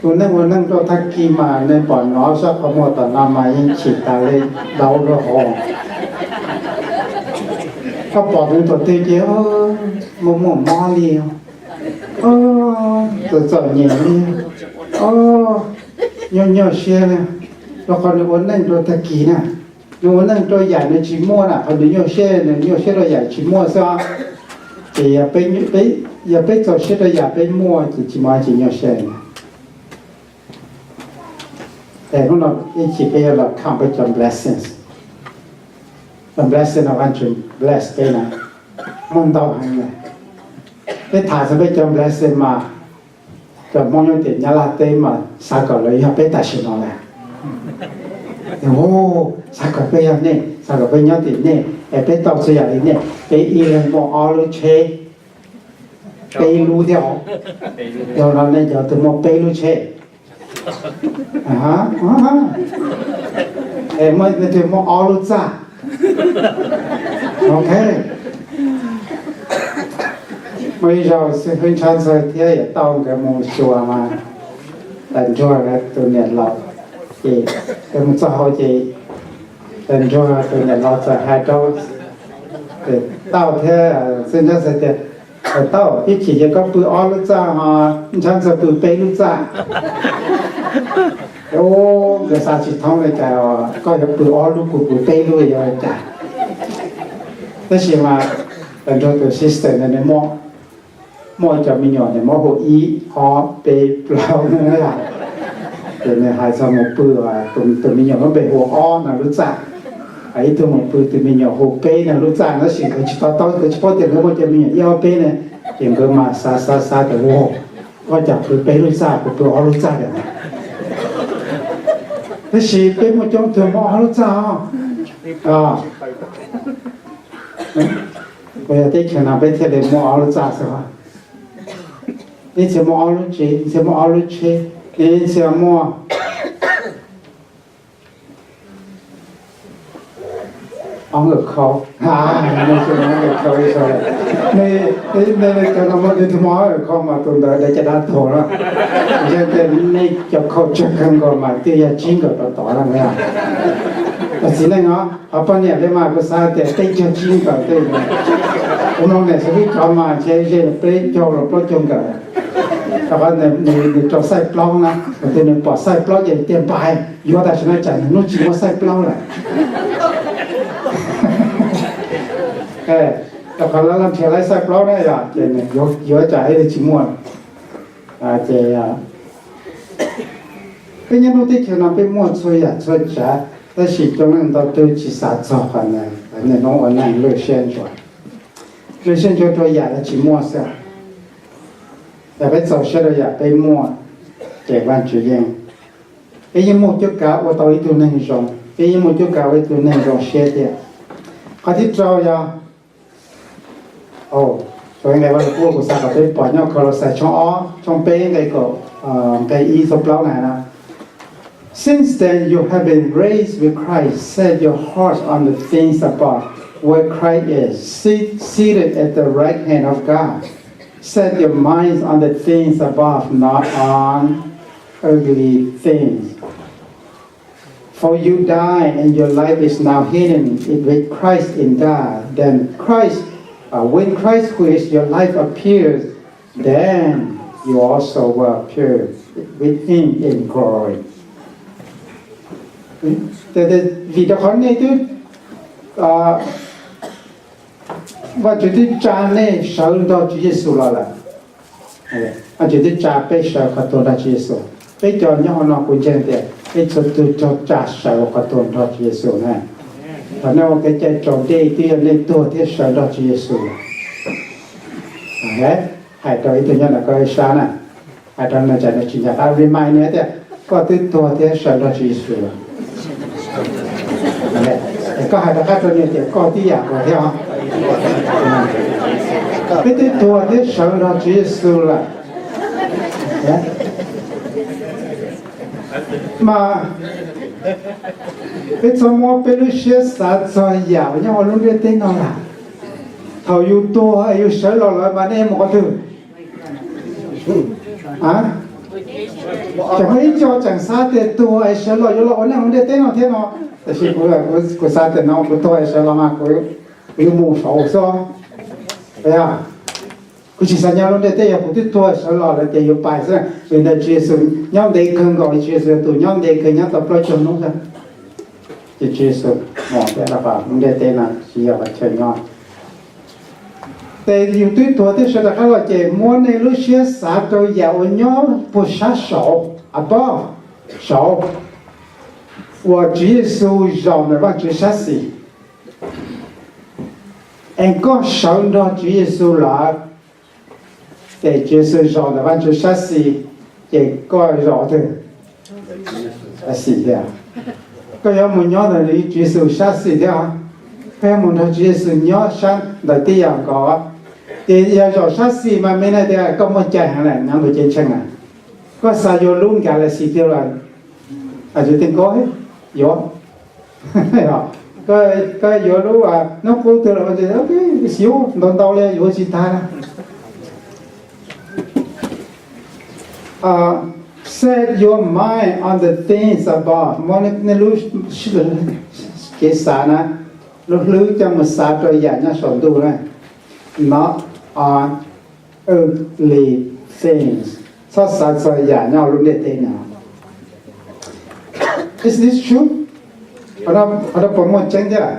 Tus neeg ua neej rau tag kis mas nws pom nov sab qhov muag tom no mas yeej chim tas li, dau lub hauv. Koj pom nws thaum twg ces muaj muaj mob li, txom txom nyem li, nyuaj nyuaj siab li, rau qhov nws ua neej rau tag kis na. Nws ua neej rau yam nws tsis muaj na, qhov nws nyuaj siab, nws nyuaj siab rau yam tsis muaj xwb. Ces yog peb txaus siab rau yam peb muaj ces tsis muaj dab tsi nyuaj siab li. Es hnub no ib chim peb yuav los count peb cov blessings. Cov blessing no Vajtswv bless peb na, muaj ntau heev na. Peb tham txog peb cov blessing mas cov Hmoob nyob tim Nyab Laj teb mas xav kom lawv yog peb tam sim no lawm. Xav kom peb yog nej, xav kom peb nyob tim nej es peb tau txhua yam li nej. Peb ib leeg muaj ob lub tsheb, peb lub thiab. Yog no nej cov twg muaj peb lub tsheb? Es muaj, nej twg muaj ob lub txaj? Ok. Muaj ib zaug xib hwb Ntshav Ntxawg thiab Yawm Tauj nkawd mus xyuas mas Tawm Ntsuag tus niam laus, ces nkawd mus txog hauv ces Tawm Ntsuag tus niam laus txawm hais rau Tauj thiab xib hwb Ntshav Ntxawg tias, Tauj, ib chim ces koj pw ob lub txaj ho Ntshav Ntxawg pw peb lub txaj. Nkawd xav tsis thoob li cas, koj yuav pw ob lub kuv pw peb lub yuav li cas? Tab sis mas Tawm Ntsuag tus sister ntawd nws muaj, muaj cov me nyuam nws muab hu ib ob peb plaub na. Ces nws hais txog mus pw tus me nyuam lub npe hu ob no lub txaj, ib tug mus pw tus me nyuam hu peb no lub txaj, tab sis nkawd tsis to taub, nkawd tsis paub tias nkawd muaj cov me nyuam ib ob peb ne. Ces nkawd mas xav xav xav tias, Ua, koj cas pw peb lub txaj, kuv pw ob lub txaj lawm. Tab sis peb muaj coob tug muaj ob lub txaj os. Os, yog teb chaws no peb thiaj li muaj ob lub txaj xwb. Ib txhia muaj ob lub tsev, ib txhia muaj ob lub tsheb, ib txhia muaj ob nkawm khau. Nej cov no muaj, nej twb muaj ob nkawm khau mas tus ntawd dai caj dab tuag na. Yog tias nej cov khau tsawg kawg nkaus mas twb yog tsib nkawm rau tod na. Los txiv neej os, qhov poj niam li mas kuv xav tias peb caug tsib nkawm tej. Kuv mloog niam xav ib cov mas ntshe ze peb caug los plaub caug nkawm. Rau qhov nws rau xaij plaub na, tus twg nws pom xaij plaub ces tias npais, yuav tam sim no tsam nws hnub tsis muaj xaij plaub lawm. Rau qhov lawv nrhiav lawv xaij plaub na yog ces nws yuav tsam ib tsis muaj. Ces peb nyob lub teb chaws no peb muaj txhua yam txhua tsav, tab sis coob leej ntau tus tsis xav txog qhov ntawd, niaj hnub ua neej lwj siab ntsuav, lwj siab ntsuav rau yam uas tsis muaj xwb. Yog peb txaus siab rau yam peb muaj, ces Vajtswv yeej, peb yeej muaj cuab kav ua tau ib tug neeg zoo, peb yeej muaj cuab kav ua ib tug neeg zoo siab thiab. Qhov thib rau yog, nqe Vaj Lug Kub kuv xav kom peb pom nyob Kolauxais tshooj ob, tshooj peb nqe kaum, nqe ib txog plaub na. Since then you have been raised with Christ, set your hearts on the things above, where Christ is, seated at the right hand of God. Set your minds on the things above, not on earthly things. For you died, and your life is now hidden with Christ in God. Then Christ, uh, when Christ, who is your life, appears, then you also will appear with him in glory. Vim rau qhov nej twb, Vajtswv twb tsa nej sawv nrog Tswv Yexus los lawm. Vajtswv twb tsa peb sawv qhov tuag nrog Tswv Yexus. Peb cov nyob hauv no kuv ntseeg tias peb txhua tus raug tsa sawv qhov tuag nrog Tswv Yexus na. Thaum nej ua kev cai raus dej twb yog nej tuag thiab sawv nrog Tswv Yexus. Hais rau ib tug nyob ntawm koj ib sab na, hais rau nws tsam nws tsis nco qab, remind nws tias koj twb tuag thiab sawv nrog Tswv Yexus. Koj hais rov qab rau nws tias koj tib yam nkaus thiab os. Peb twb tuag thiab sawv nrog Tswv Yexus lawm. Mas peb txhob muab peb lub siab xav txog yam uas nyob hauv lub ntiaj teb no lawm. Thaum yus tuag es yus sawv los lawm mas nej mus qhov twg? Tseem muaj ib co tseem xav tias tuag es sawv los yuav los ua neej hauv ntiaj teb no thiab no. Tab sis kuv xav tias no kuv tuag es sawv los mas kuv yuav mus saud xwb. Kuv tsis xav nyob lub ntiaj teb, yog kuv twb tuag sawv los lawm ces yuav pais xwb. Vim ntawd Tswv Yexus nyob ntev kawg nkaus li, Tswv Yexus yog tus nyob ntev kawg, nyob tau plaub caug hnub xwb. Ces Tswv Yexus mus thiab rau qhov lub ntiaj teb no tsis yog qhov chaw nyob. Ces yus twb tuag thiab sawv rov qab los ces muab nej lub siab xav rau yam uas nyob puag sab saud, above, saud, uas Tswv Yexus zaum ntawm Vajtswv sab xis. Es koj sawv nrog Tswv Yexus lawm, ces Tswv Yexus zaum ntawm Vajtswv sab xis, ces koj zaum twg? Sab xis thiab. Koj yuav mus nyob ntawm Tswv Yexus sab xis thiab. Koj yuav mus nrog Tswv Yexus nyob sab ntawm tib yam nkaus. Ces yog zaum sab xis mas me na tias koj muaj cai heev lawm nyob ntawm ceeb tsheej na. Koj xav yuav lub galaxy thiab lawm. Vajtswv tias koj yuav. Koj yuav lub hnub qub twg los xyov, ntau ntau li yuav tsis tag na. Set your mind on the things above, muab nej lub kev xav na, lub hlwb coj mus xav rau yam nyob saum ntuj na, not on earthly things. Txhob xav txog yam nyob lub ntiaj teb no. Is this true? Qhov no puas muaj tseeb thiab?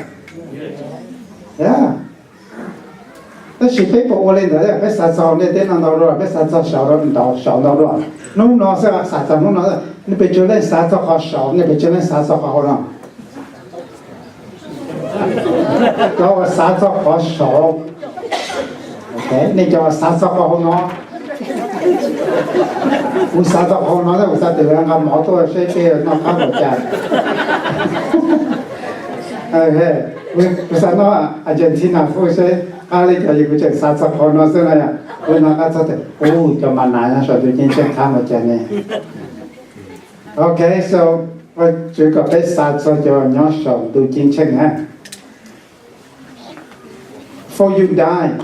Tab sis peb puas ua li ntawd, peb xav txog ntiaj teb no ntau dua, peb xav txog saud ntau, saud ntau dua. Hnub no xwb xav txog hnub no, nej pes tsawg leej xav txog qhov saud, nej pes tsawg leej xav txog qhov hauv no? Cov uas xav txog qhov saud, nej cov uas xav txog qhov hauv no. Kuv xav txog qhov hauv no, kuv xav tias nqa mov tuaj seb peb noj qab npaum cas. Kuv xav noj Argentina food seb qab li cas, kuv tseem xav txog qhov no xwb na yom. Kuv hnov qab txog tias, u, cov mas nav nyob saum ntuj ceeb tsheej qab npaum cas ne. Ok, so, Vajtswv kom peb xav txog cov nyob saum ntuj ceeb tsheej na. For you die,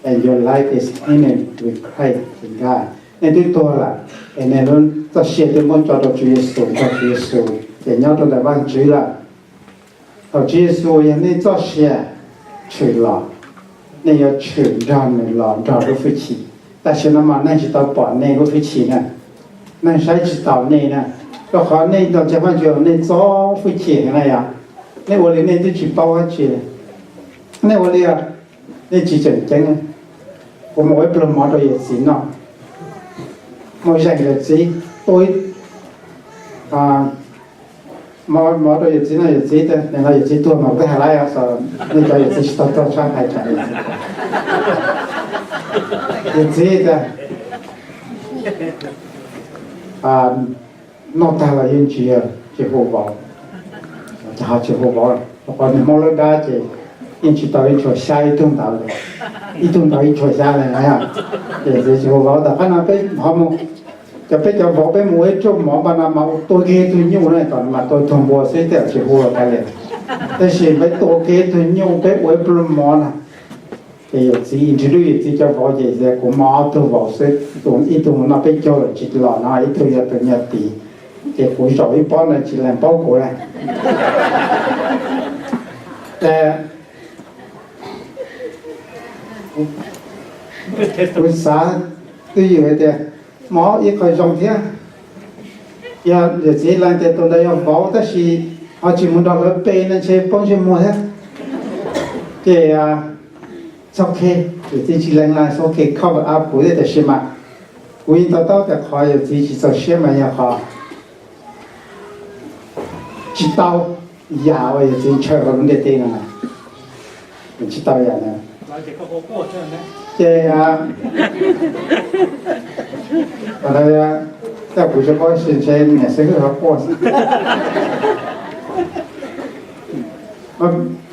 and your life is hidden with Christ in God. Nej twb tuag lawm, es nej lub txoj sia twb muab tso rau Tswv Yexus, nrog Tswv Yexus ces nyob rau ntawm Vajtswv lawm. Thaum Tswv Yexus yog nej txoj sia tshwm los, nej yuav tshwm nrog nws los nrog lub hwj chim. Tam sim no mas neeg tsis tau pom nej lub hwj chim na, neeg saib tsis taus nej na, rau qhov nej los ntseeg Vajtswv nej txo hwj chim heev na yom. Nej ua li nej twb tsis paub dab tsi li. Nej ua li, nej tsis tseem ceeb. Kuv mus ua ib pluag mov rau yawm txiv noj, mus zeem yawm txiv, tua ib, mov rau yawm txiv noj, yawm txiv tias, nim no yawm txiv tuag mas kuv twb hais lawm, nej cov yawm txiv tsis tau tuag tshaj hais tsam yawm txiv. Yawm txiv tias, noj tag los yeej tsis, tsis hu vauv. Ces ho tsis hu vauv, rau qhov niag Hmoob lub dab ces yeej tsis tau ib tshua xyab ib tug ntawd, ib tug ntawd ib tshua xyab li na. Ces tsis hu vauv, tom qab no peb ho mus, cov peb cov vauv peb mus ua ib rooj mov npaj no mas tua kiag tug nyuj na, tom no mas tua tug npua xwb, tej zaum tsis hu los kav liam. Tab sis peb tua kiag tug nyuj peb ua ib pluag mov na. Ces yawm txiv, nrhiav lub yawm txiv cov vauv ces kuv muaj ob tug vauv xwb, ib tug mus noj peb caug lawm tsis los no, ib tug yog tus nyuag tid, ces kuv zaum ib pob no tsis lees paub kuv li. Ces kuv xav twj ywm hais tias, mov ib qho zoo thiab, yog yawm txiv lees tias tus ntawd yog vauv tab sis ho tsis mus nrog lawv pe no ntshe poob ntsej muag thiab. Ces txhob khe, yawm txiv tsis lees los txhob khe, cover up kuv thiab, tiam sis mas kuv yeej to taub tias qhov yawm txiv tsis txaus siab mas yog qhov tsis tau yam uas yawm txiv ntshaw hauv lub ntiaj teb no, tsis tau yam na. Ces, tej kuv tsis paub, ntshe niam xib hwb ho quaj.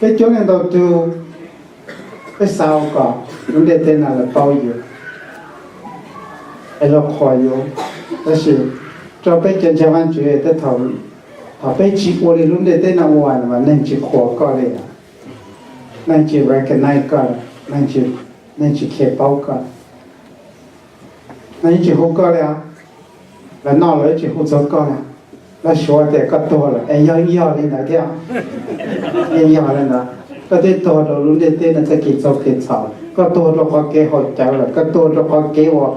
Peb coob leej ntau tug, peb xav kom lub ntiaj teb no lawv paub yus, es lawv qhuas yus, tab sis rau peb cov ntseeg Vajtswv, thaum peb tsis ua li lub ntiaj teb no ua mas neeg tsis qhuas koj li, neeg tsis recognize koj, neeg tsis khe paub koj, neeg tsis hu koj li os. Lawv noj lawv tsis hu txog koj li, lawv suav tias koj tuag lawm, es yog yog li ntawd thiab, yeej yog li ntawd. Koj twb tuag rau lub ntiaj teb no txoj kev txaus kev txhaum, koj tuag rau qhov kev haum cawv lawm, koj tuag rau qhov kev uas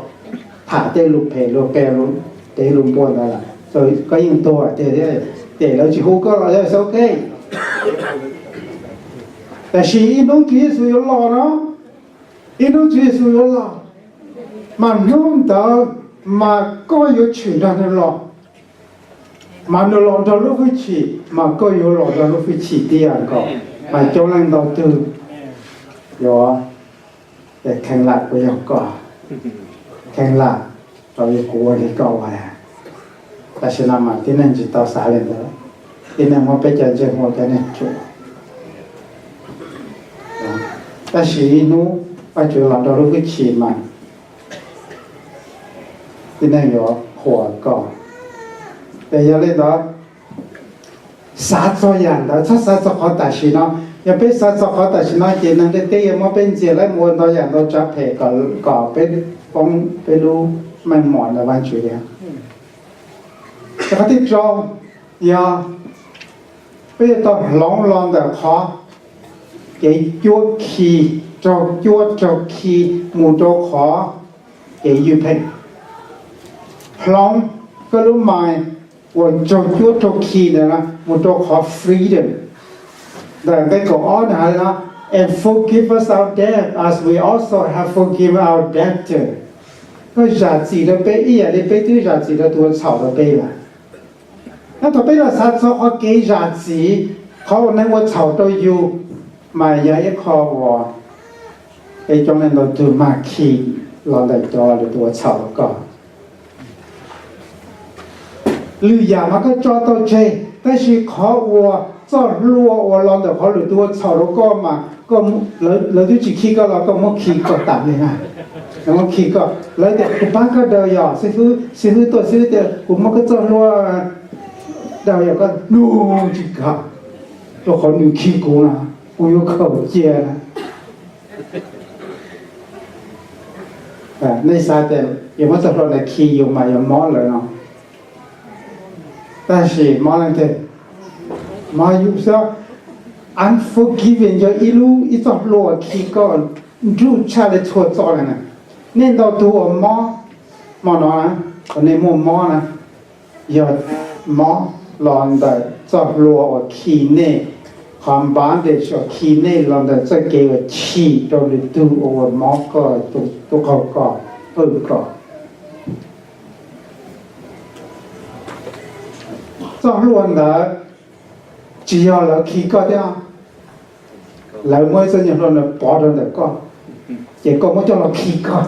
tham tej lus phem lus qia, tej lus npua ntawd lawm, koj yeej tuag tiag thiab. Ces lawv tsis hu koj los yog xav ke. Tab sis ib hnub Tswv Yexus yuav los no, ib hnub Tswv Yexus yuav los, mas hnub ntawd mas koj yuav tshwm nrog nws los, mas nws los nrog lub hwj chim, mas koj yuav los nrog lub hwj chim tib yam nkaus. Mas coob leej ntau tug yuav, kheev lam kuv yog koj, kheev lam tau kuv ua li koj ua. Tam sim no mas tib neeg tsis tau xav li ntawd, tib neeg muab peb cov ntsej muag cov neeg tsuam. Tab sis ib hnub Vajtswv los nrog lub hwj chim mas tib neeg yuav qhuas koj. Ces yog li ntawd, xav txog yam ntawd, txhob xav txog qhov tam sim no. Yog peb xav txog qhov tam sim no ces neeg ntiaj teb yuav muab peb ntxias lawm mus ua ntau yam ntau tsav phem kom, kom peb poob peb lub meej mom ntawm Vajtswv li. Ces qhov thib rau, yog peb yuav tau hloov los ntawm qhov kev cuab khi, raug cuab raug khi mus rau qhov kev ywj pheej. Hloov koj lub mind uas raug cuab raug khi ntawd mus rau qhov freedom. Ntawm nqe kaum ob nws hais li no, and forgive us our debt as we also have forgiven our debtor. Koj zam txim rau peb ib yam li peb twb zam txim rau tus ua txhaum rau peb lawm. Nyob thaum peb los xav txog qhov kev zam txim, qhov uas neeg ua txhaum rau yus, mas yog ib qho uas peb coob leej ntau tug mag khi los ntawm cov uas ua txhaum rau koj. Lwm yam mas koj tso tau tseg, tab sis qhov uas txoj hlua uas los ntawm qhov lwm tus ua txhaum rau koj mas lawv twb tsis khi koj los koj muab khi koj tas li na. Lawv muab khi koj, lawv tias kuv pab koj daws yom, xib hwb tuaj xib hwb tias kuv muab koj txoj hlua daws yom, koj nug tsis kam, rau qhov nws khi kuv na, kuv yuav khaws cia na. Nej xav tias yus muab txoj hlua ntawd khi yus mas yuav mob lawm no. Tab sis mob leej twg? Mob yus xwb. Unforgiven yog ib lub, ib txoj hlua khi koj nruj tshaj li txhua txoj li na. Nej ntau tus uas mob hmo no, uas nej muaj mob na, yog mob los ntawm txoj hlua uas khi nej, qhov bondage uas khi nej los ntawm txoj kev uas chim rau lwm tus uas ua mob koj, tus qaug koj, qwj koj. Txoj hlua ntawd tsis yog lawv khi koj thiab, lawv muab ib txoj nyuag hlua no pov rau ntawm koj, ces koj muab coj los khi koj.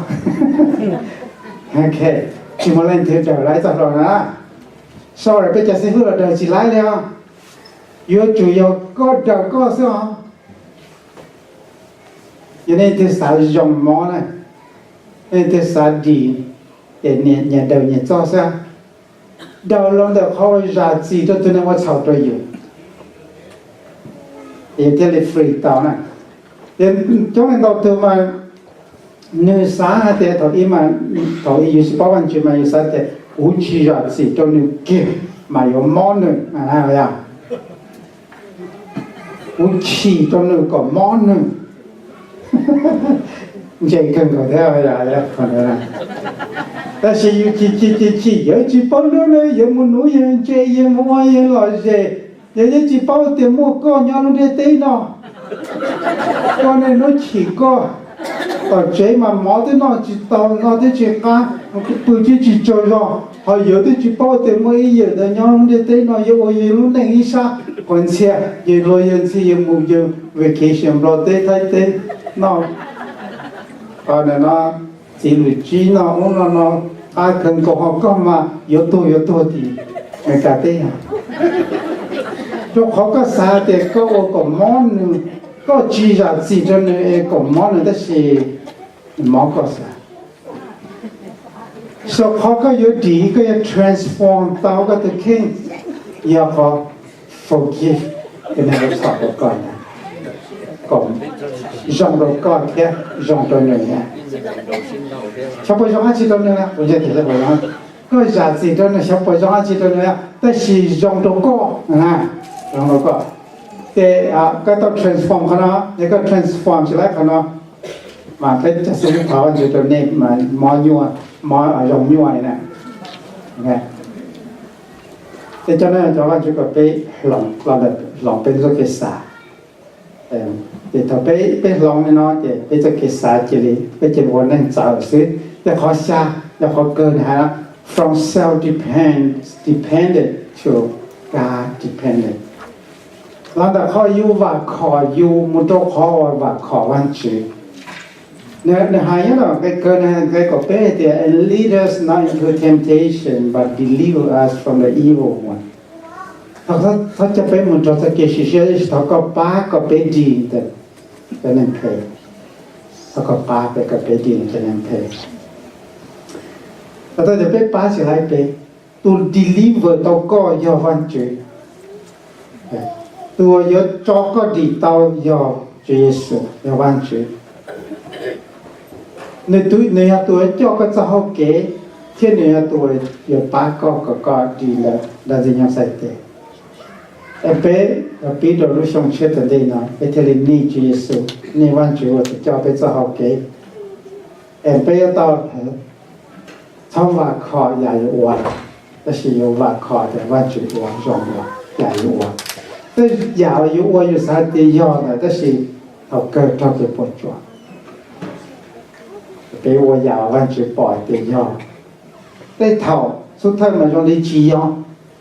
Tsis muaj leej twg daws lawv txoj hlua na. Sorry, peb cov xib hwb los daws tsis laib li os. Yuav tsum yog koj daws koj xwb os. Yog nej twg xav zoo mob na, nej twg xav dim, ces nyias daws nyias txoj xwb. Daws los ntawm qhov uas zam txim rau tus neeg ua txhaum rau yus, yus thiaj li free tau na. Coob leej ntau tus mas nws xav hais tias thaum ub, thaum ub yus tsis paub Vajtswv mas yus xav tias kuv tsis zam txim rau nws kiag mas yuav mob nws, yog kuv chim rau nws kom mob nws. Ntse kawg nkaus thiab. Tab sis yus chim chim chim chim, yus tsis paub lub neej, yus mus nuv yus ntse, yus mus ua yus lom zem, yus yeej tsis paub tias muaj koj nyob lub ntiaj teb no. Koj niaj hnub chim koj, tom tsev mas mov twb noj tsis tau, noj twb tsis qab, pw twb tsis tsaug zog, ho yus twb tsis paub tias muaj ib yam ntawd nyob lub ntiaj teb no, yus ua yus lub neej ib sab quav ntxhias, yus luag yus ntxhi, yus mus yus vacation Nplog teb Thaib teb noj. Qhov no txiv lwm tsib noj ub noj no, qab kawg nkaus, ho koj mas yuav tuag yuav tuag tim Amelikas teb yog. Rau qhov koj xav tias koj ua kom mob nws, koj tsis zam txim rau nws es kom mob nws, tab sis nws mob koj xwb. Saum qhov koj yuav dim, koj yuav transform tau koj tus kheej, yog qhov forgive tus neeg ua txhaum rau koj ntag, kom zoo rau koj thiab zoo rau nws thiab. Xyov puas zoo dab tsi rau nws, kuv ntsia tias xyov puas zoo, koj zam txim rau nws xyov puas zoo dab tsi rau nws, tab sis zoo rau koj, zoo rau koj. Ces koj tau transform qhov no, yog koj transform tsis laib qhov no, mas peb cov xib hwb thov Vajtswv rau nej mas mob nyuaj, mob zoo nyuaj li na. Ces cov no thov Vajtswv kom peb hloov, hloov peb txoj kev xav. Ces thaum peb, peb hloov li no ces peb txoj kev xav cia li, peb cia li ua neej txawv lawm xwb. Ces qhov xya, yog qhov kawg nws hais, from self depend, dependent to God dependent. Los ntawm qhov yus vam khom yus mus rau qhov uas vam khom Vajtswv. Nws hais nyob ntawm nqe kawg, nws hais nqe kaum peb hais tias, and lead us not into temptation, but deliver us from the evil one. Thov coj peb mus nrog txoj kev sim siab, tab sis thov koj pab kom peb dim ntawm cov neeg phem. Thov koj pab peb kom peb dim ntawm cov neeg phem. Los tau tias peb pab tsis laib peb, tus deliver tau koj yog Vajtswv. Tus uas yuav tso koj dim tau yog Tswv Yexus, yog Vajtswv. Nws, nws yog tus uas coj koj txoj hau kev, thiab nws yog tus uas yuav pab koj kom koj dim ntawm nrab ntxwg nyoog txhais tes. Es peb yuav pib rau lub xyoo tshiab tom ntej no peb thiaj li nij Tswv Yexus, nij Vajtswv uas tus coj peb txoj hau kev. Es peb yuav tau txhob vam khom yam yuav ua, tab sis yuav vam khom tias Vajtswv ua zoo dua yam yuav ua. Tej yam yuav ua yus xav tias yog ntawd tab sis thaum kawg raug kev puas tsuaj. Peb ua yam Vajtswv pom tias yog. Tej thaum xub thawj mas zoo li tsis yog,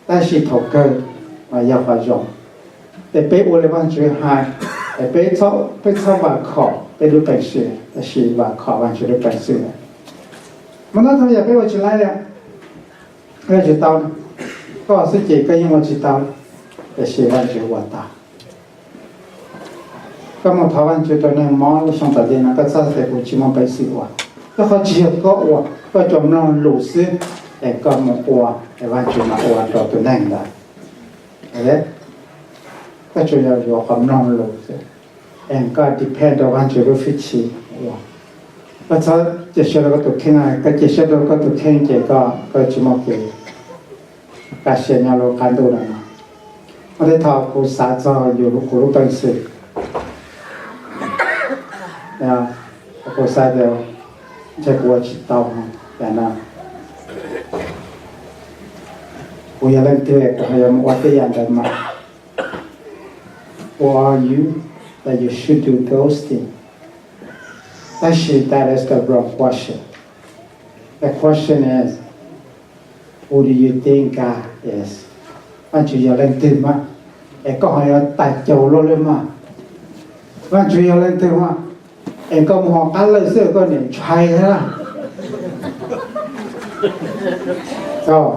tab sis thaum kawg mas yog qhov zoo. Es peb ua li Vajtswv hais, es peb, peb txhob vam khom peb lub peev xwm, tab sis vam khom Vajtswv lub peev xwm. Mas no thaum yam peb ua tsis laib li, ua tsis tau, koj xwb ces koj yeej ua tsis tau. Tiam sis Vajtswv ua tau. Koj mus thov Vajtswv rau neeg mob lub xyoo tom ntej no, koj txhob tias kuv tsis muaj peev xwm ua. Koj qhov tsis yog koj ua, koj tsuas mloog lus xwb, es koj mus ua, es Vajtswv mam ua rau tus neeg ntawd. Koj tsuas yog yuav qhov mloog lus xwb, es koj depend rau Vajtswv lub hwj chim ua. Koj txhob cia siab rau koj tus kheej, koj cia siab rau koj tus kheej ces koj tsis muaj kev kaj siab nyob lub qab ntuj no. Muaj tej thaum kuv xav txog yus kuv lub peev xwm, kuv xav tias ntshe kuv ua tsis tau no. Kuv yog leej twg kuv ho yuav mus ua tej yam ntawd mas? Who are you that you should do those things? Tab sis that is the wrong question. The question is, who do you think God is? Vajtswv yog leej twg mas, es koj ho yuav tais caus luaj li mas? Vajtswv yog leej twg mas, es koj mus hauv qab lawj xwb koj niam ntshai thiab. Yog,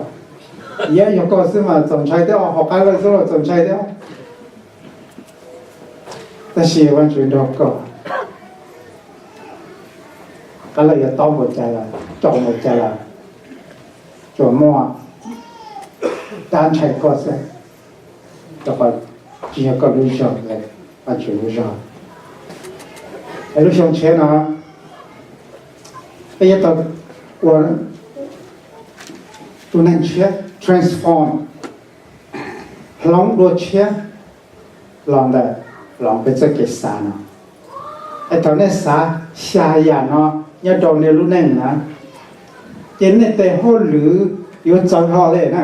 yog koj xwb mas txaus ntshai thiab, hauv qab lawj xwb los txaus ntshai thiab. Tab sis Vajtswv nrog koj, qab lawj yuav tob npaum cas los, caum npaum cas los, tsuas muaj dab ntshai koj xwb, rau qhov tsis yog koj lub zog, Vajtswv lub zog. Es lub xyoo tshiab no peb yuav tau ua tus neeg tshiab, transform, hloov dua tshiab los ntawm hloov peb txoj kev xav no. Es thaum nej xav xya yam no nyob rau nej lub neej na, ces nej tes hauj lwm yuav txawv hlo li na.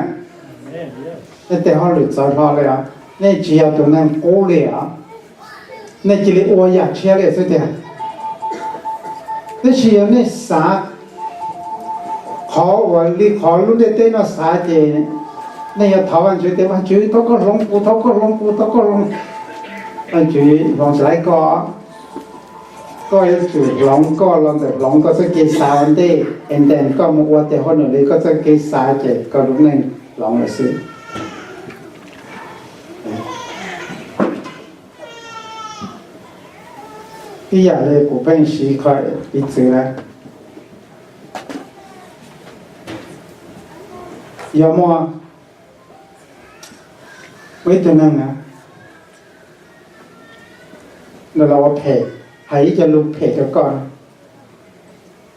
Nej tes hauj lwm txawv hlo li os, nej tsis yog tus neeg qub li os, nej cia li ua yam tshiab li xwb tiag. Tab sis yog nej xav qhov uas li qhov lub ntiaj teb no xav ces nej yuav thov Vajtswv tias, Vajtswv, thov koj hloov kuv, thov koj hloov kuv, thov koj hloov. Vajtswv hloov tsis laib koj. Koj yuav tsum hloov koj los ntawm hloov koj txoj kev xav ua ntej, es ntawm koj mus ua tes hauj lwm li koj txoj kev xav ces koj lub neej hloov lawm xwb. Ib yam li kuv pheej siv qhov piv txwv na, yog muaj, muaj ib tug neeg na, nws los ua phem, hais ib co lus phem rau koj,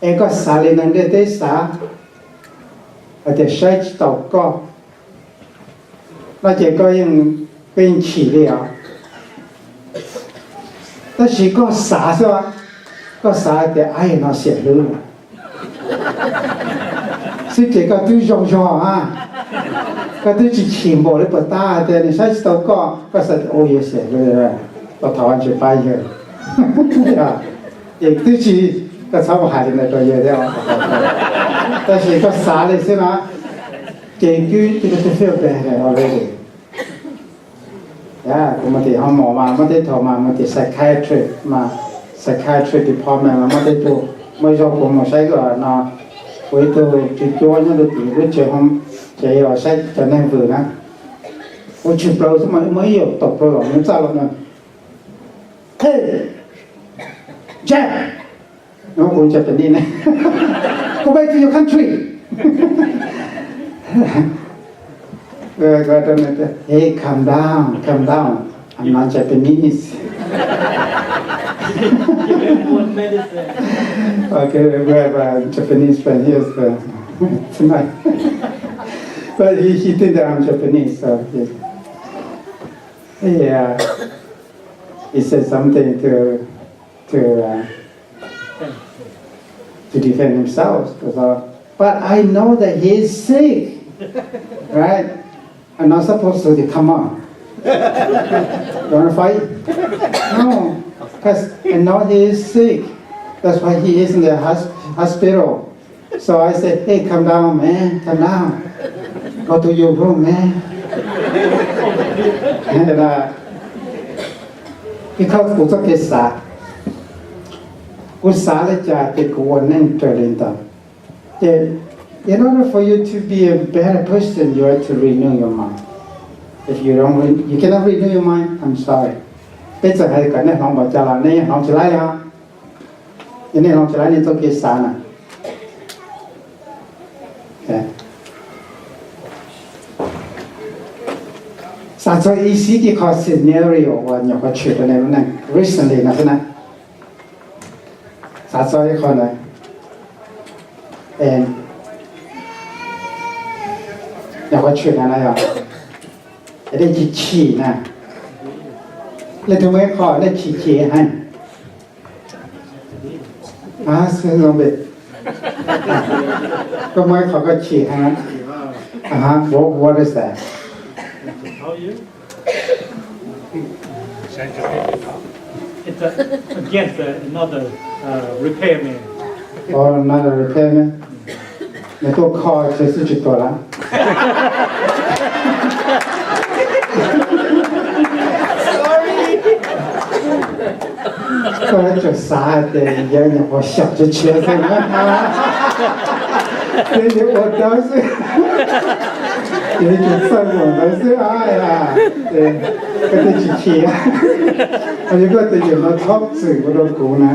es koj xav li neeg ntiaj teb xav, hais tias saib tsis taus koj, no ces koj yeej, koj yeej chim li os. Tab sis koj xav xwb, koj xav tias, Ai, no xiam hlwb xwb ces koj twb zoo zog a, koj twb tsis chim npaum li puas tab tias nws saib tsis taus koj, koj xav tias, Ua, yog xiam hlwb, koj thov Vajtswv pab yawg. Ces twb tsis, koj txhob mus hais li ntawd rau yawg thiab. Tab sis koj xav li xwb na, ces twb, twb feel bad already. Kuv mus tim hoo mom mas muaj tej thaum mas mus tim psychiatric mas, psychiatric department mas muaj tej tug, muaj ib zaug kuv mus saib no, kuv ib tug tswv cuab nyob rau tim lub tsev, tsev uas saib cov neeg vwm na, kuv tshwm plaws xwb mas muaj ib yam tawm plaws los nws txaj los no, Hey, Jack, no, kuv Japanese ne, go back to your country. Hey, calm down, calm down. I'm not Japanese. Okay, we have a Japanese friend here, so tonight. But he, he think that I'm Japanese, so he, he, uh, he said something to to uh, to defend himself. So, but I know that he is sick, right? I'm not supposed to come on. You want to fight? No, because I know he is sick. That's why he is in the hos- hospital. So I said, Hey, calm down, man, calm down. Go to your room, man. Because kuv txoj kev xav, kuv xav li cas ces kuv ua neej raws li ntawd. Ces in order for you to be a better person, you have to renew your mind. If you don't, re- you cannot renew your mind, I'm sorry. Peb txawm hais kom nej hloov npaum cas los nej yeej hloov tsis laib li os. Yog nej hloov tsis laib nej txoj kev xav na. Xav txog ib xib ib qho scenario uas nyuam qhuav tshwm rau nej lub neej recently no xwb na. Xav txog ib qho ntawd, nyuam qhuav tshwm na no yog, nej chim chim na. Leej twg muaj ib qho nej chim chim heev? Xwb zoo pem. Koj muaj ib qho koj chim heev. What, what is that? It's a, against another uh, repairman. Oh, another repairman. Nws tuaj kho tsev xwb tsis tuaj lawm. Koj tseem xav tias yawg nyuam qhuav xyaum tsis tshiav xwb na. Ces yawg ua dawb xwb, ces tsuas txawj ua ntawd xwb. Koj thiaj tsis chim. Yog koj tias yawm no txhob txwm ua rau kuv na.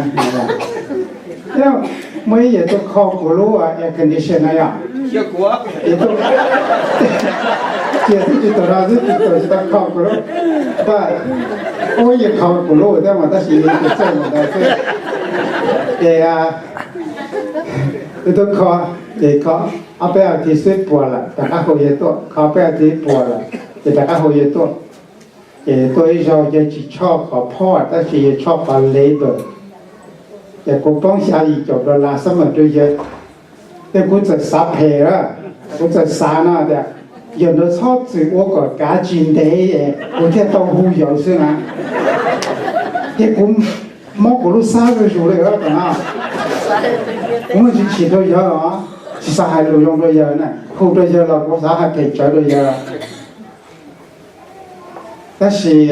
Muaj ib yawm tuaj kho kuv lub air condition na yom. Cia xwb tsis tau no xwb tsis tau tsis tau kho kuv lub, but ua yawm kho kuv lub thiab mas tab sis yawg tsis txawj ua ntawd xwb. Ces yawg tuaj kho, ces kho ob peb as thiv xwb puas lawm rov qab hu yawg tuaj, kho ob peb as thiv puas lawm ces rov qab hu yawg tuaj. Ces tuaj ib zaug yawg tsis tshoj qhov phoj tab sis yawg tshoj qhov labor. Ces kuv poob xya yim caum dollar summer rau yawg. Ces kuv txawm xav phem lawm, kuv txawm xav no tias yawm ntawd txhob txwm ua kom kav tsis ntev es kuv thiaj tau hu yawg xwb na. Ces kuv mob kuv lub xab zuj zus li no. Kuv muaj tsis chim rau yawg os, tsis xav hais lus zoo rau yawg na, hu rau yawg los kuv xav hais phem tsawv rau yawg. Tab sis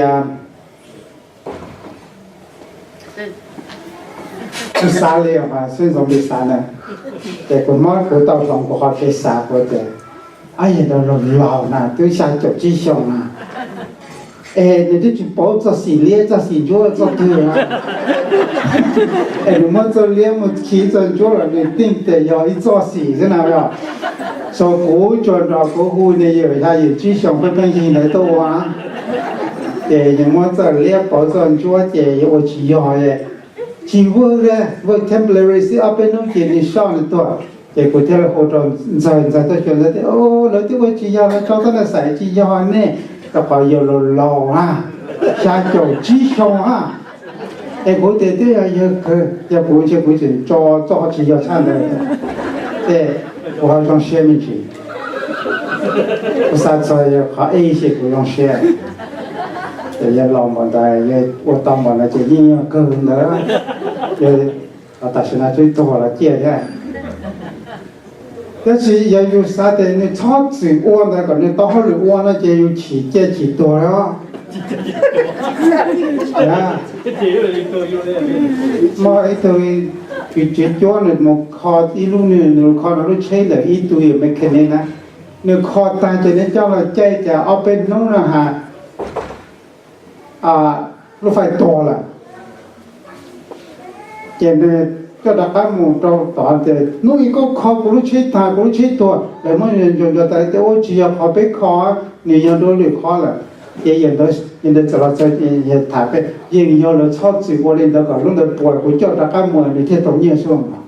kuv xav li mas xwb ntxoov li xav na. Ces kuv mob kuv tau hloov kuv qhov kev xav kuv tias, ab, yawg ntawd laus laus na twb xya caum tsib xyoos na, es nws twb tsis paub txoj xim liab txoj xim ntsuab txoj twg na. Es nws muab txoj liab mus khi txoj ntsuab los nws tij tias yog ib txoj xim xwb na yom. Txog kuv tsuas nrog kuv hu nws yawm xya yim tsib xyoos pheej pheej yig ntawd tuaj ua. Ces yawg muab txoj liab pauv txoj ntsuab ces yawg ua tsis yog, tsis work li, work temporary xwb ob peb hnub ces nws soj nws tuag. Ces kuv thiaj li hu rau Ntxawg, Ntxawg tuaj xyuas Ntxawg tias, lawv twb ua tsis yog, lawv tso tuaj na xaim tsis yog nej, rau qhov yawg laus laus na, xya caum tsib xyoo na. Es kuv tias twb yog yawg kawg, yog kuv ntshe kuv tseem tso txoj tsis yog tshaj ntawd. Ces kuv ho zoo siab me ntsis. Kuv xav txog yawg qhov ib ces kuv zoo siab. Ces yawg laus npaum ntawd, yawg ua tau npaum ntawd ces yeej yog kawg ntawd. Yawg tam sim no twb tuag los ciaj thiab. Tab sis yog yus xav tias nws txhob txwm ua ntawd kom nws tau hauj lwm ua no ces yus chim ciaj chim tuag li os. Muaj ib tug txiv tsev cuab nws mus kho ib lub, nws kho nws lub tsheb ntawm ib tug yawm mechanic na, nws kho tag ces nws coj los caij cas ob peb hnub no has lub fais tuag lawm. Ces nws coj rov qab mus rau tod tias, hnub ib koj kho kuv lub tsheb tag, kuv lub tsheb tuag. Lawv muab nco nco tas tias ua tsis yog qhov peb kho, nws yog dua lwm qhov lawm. Ces yawm ntawd txawm los txog, yawg tham peb, yeej yog lawv txhob txwm ua li ntawd kom lub ntawd puas, kuv coj rov qab mus nws thiaj tau nyiaj xwb mas.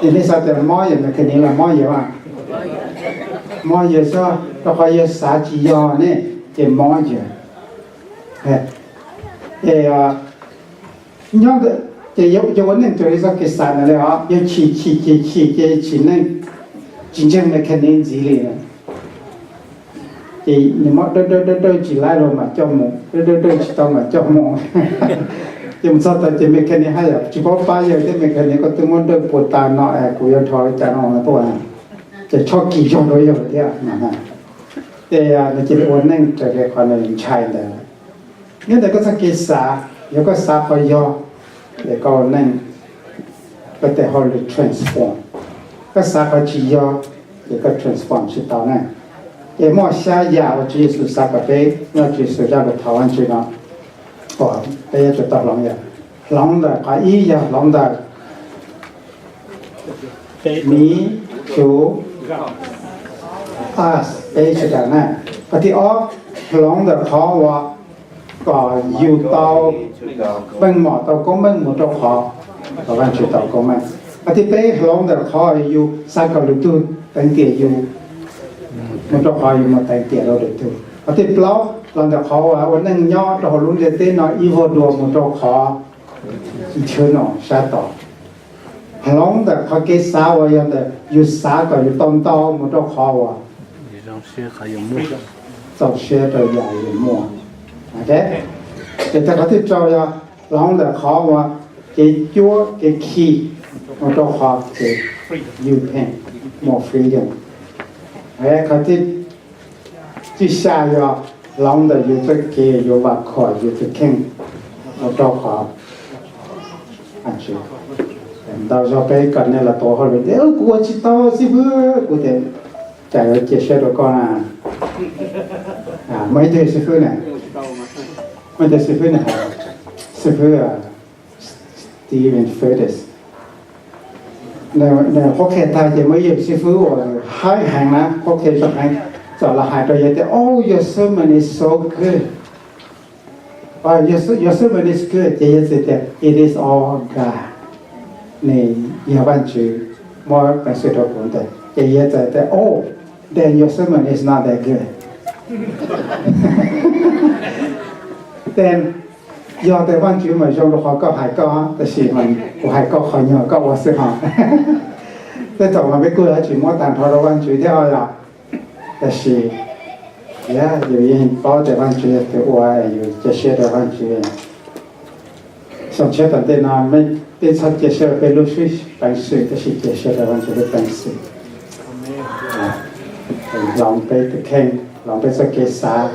Ces nej xav tias mob yawg mechanic los mob yawg? Mob yawg xwb, rau qhov yawg xav tsis yog ne, ces mob yawg. Ces nyob ntawd ces yawg ua neej raws li txoj kev xav ntawd li os, yawg chim chim chim chim ces chim neej tsis ntseeg mechanic ntxiv li. Ces nws muab dawj dawj dawj dawj tsis laib los mam coj mus, dawj dawj dawj tsis tau mam coj mus. Ces mus txog tod ces mechanic haj yam tsis paub pab yawg thiab, mechanic, koj twb muab dawj puas tas no es kuv yuav dhos li cas no tuaj? Ces tshoj kis zog rau yawg thiab. Ces nws cia li ua neej raws li qhov nws ntshai ntawd. Nyob ntawm koj txoj kev xav, yog koj xav qhov yog, ces koj ua neej, koj tej hauj lwm transform. Koj xav qhov tsis yog, ces koj transform tsis tau na. Ces muaj xya yam uas Tswv Yexus xav kom peb nyob Tswv Yexus zaj lus thov Vajtswv no, uas peb yuav tsum tau hloov yog, hloov ntawm qhov ib yog hloov ntawm me, you, us, peb sawv daws na. Qhov thib ob, hloov ntawm qhov uas kom yus tau meej mom tau koob meej mus rau qhov kom Vajtswv tau koob meej. Qhov thib peb, hloov ntawm qhov yus xav kom lwm tus teev tiam yus mus rau qhov yus mus teev tiam rau lwm tus. Qhov thib plaub, los ntawm qhov uas ua neej nyob rau hauv lub ntiaj teb no ib vuag dua mus rau qhov eternal sab tod. Hloov ntawm qhov kev xav uas yog ntawm yus xav kom yus tau ntau mus rau qhov uas txaus siab rau yam yus muaj. Ces tag qhov thib rau yog hloov ntawm qhov uas kev cuab kev khi mus rau qhov kev yus pheej muaj freedom. Qhov thib xya yog hloov ntawm yus txoj kev yuav vam khom yus tus kheej mus rau qhov Ntau zaug peb kom nej los tuav hauj lwm tias kuv ua tsis tau xib fwb, kuv tias cas yuav cia siab rau koj na. Muaj ib tug xib fwb na, muaj ib tug xib fwb na, xib fwb Steven Furtiss, nws qhuab qhia tag ces muaj ib yam xib fwb uas haib heev na, qhuab qhia zoo heev, txawm los hais rau yawg tias, Oh, your sermon is so good. Your sermon is good, ces yawg txawm tias, It is all God. Nws yog Vajtswv muab peev xwm rau kuv ntawd. Ces yawg txawm tias, Oh, then your sermon is not that good. Then yog tias Vajtswv mas zoo rau qhov koj hais koj, tab sis mas kuv hais koj qhov nyuag koj ua xwb hos. Tej thaum mas peb kuj yuav tsis muab tag nrho rau Vajtswv thiab os. Tab sis yus yeej paub tias Vajtswv yog tus ua, yus cia siab rau Vajtswv. Xyoo tshiab tom ntej no peb txhob cia siab rau peb lub peev xwm, tab sis cia siab rau Vajtswv lub peev xwm. Hloov peb tus kheej, hloov peb txoj kev xav,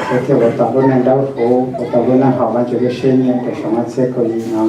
peb thiaj ua tau lub neej dawb huv, ua tau lub neej haum Vajtswv lub siab nyiam rau saum huab txhiab kaum yim no.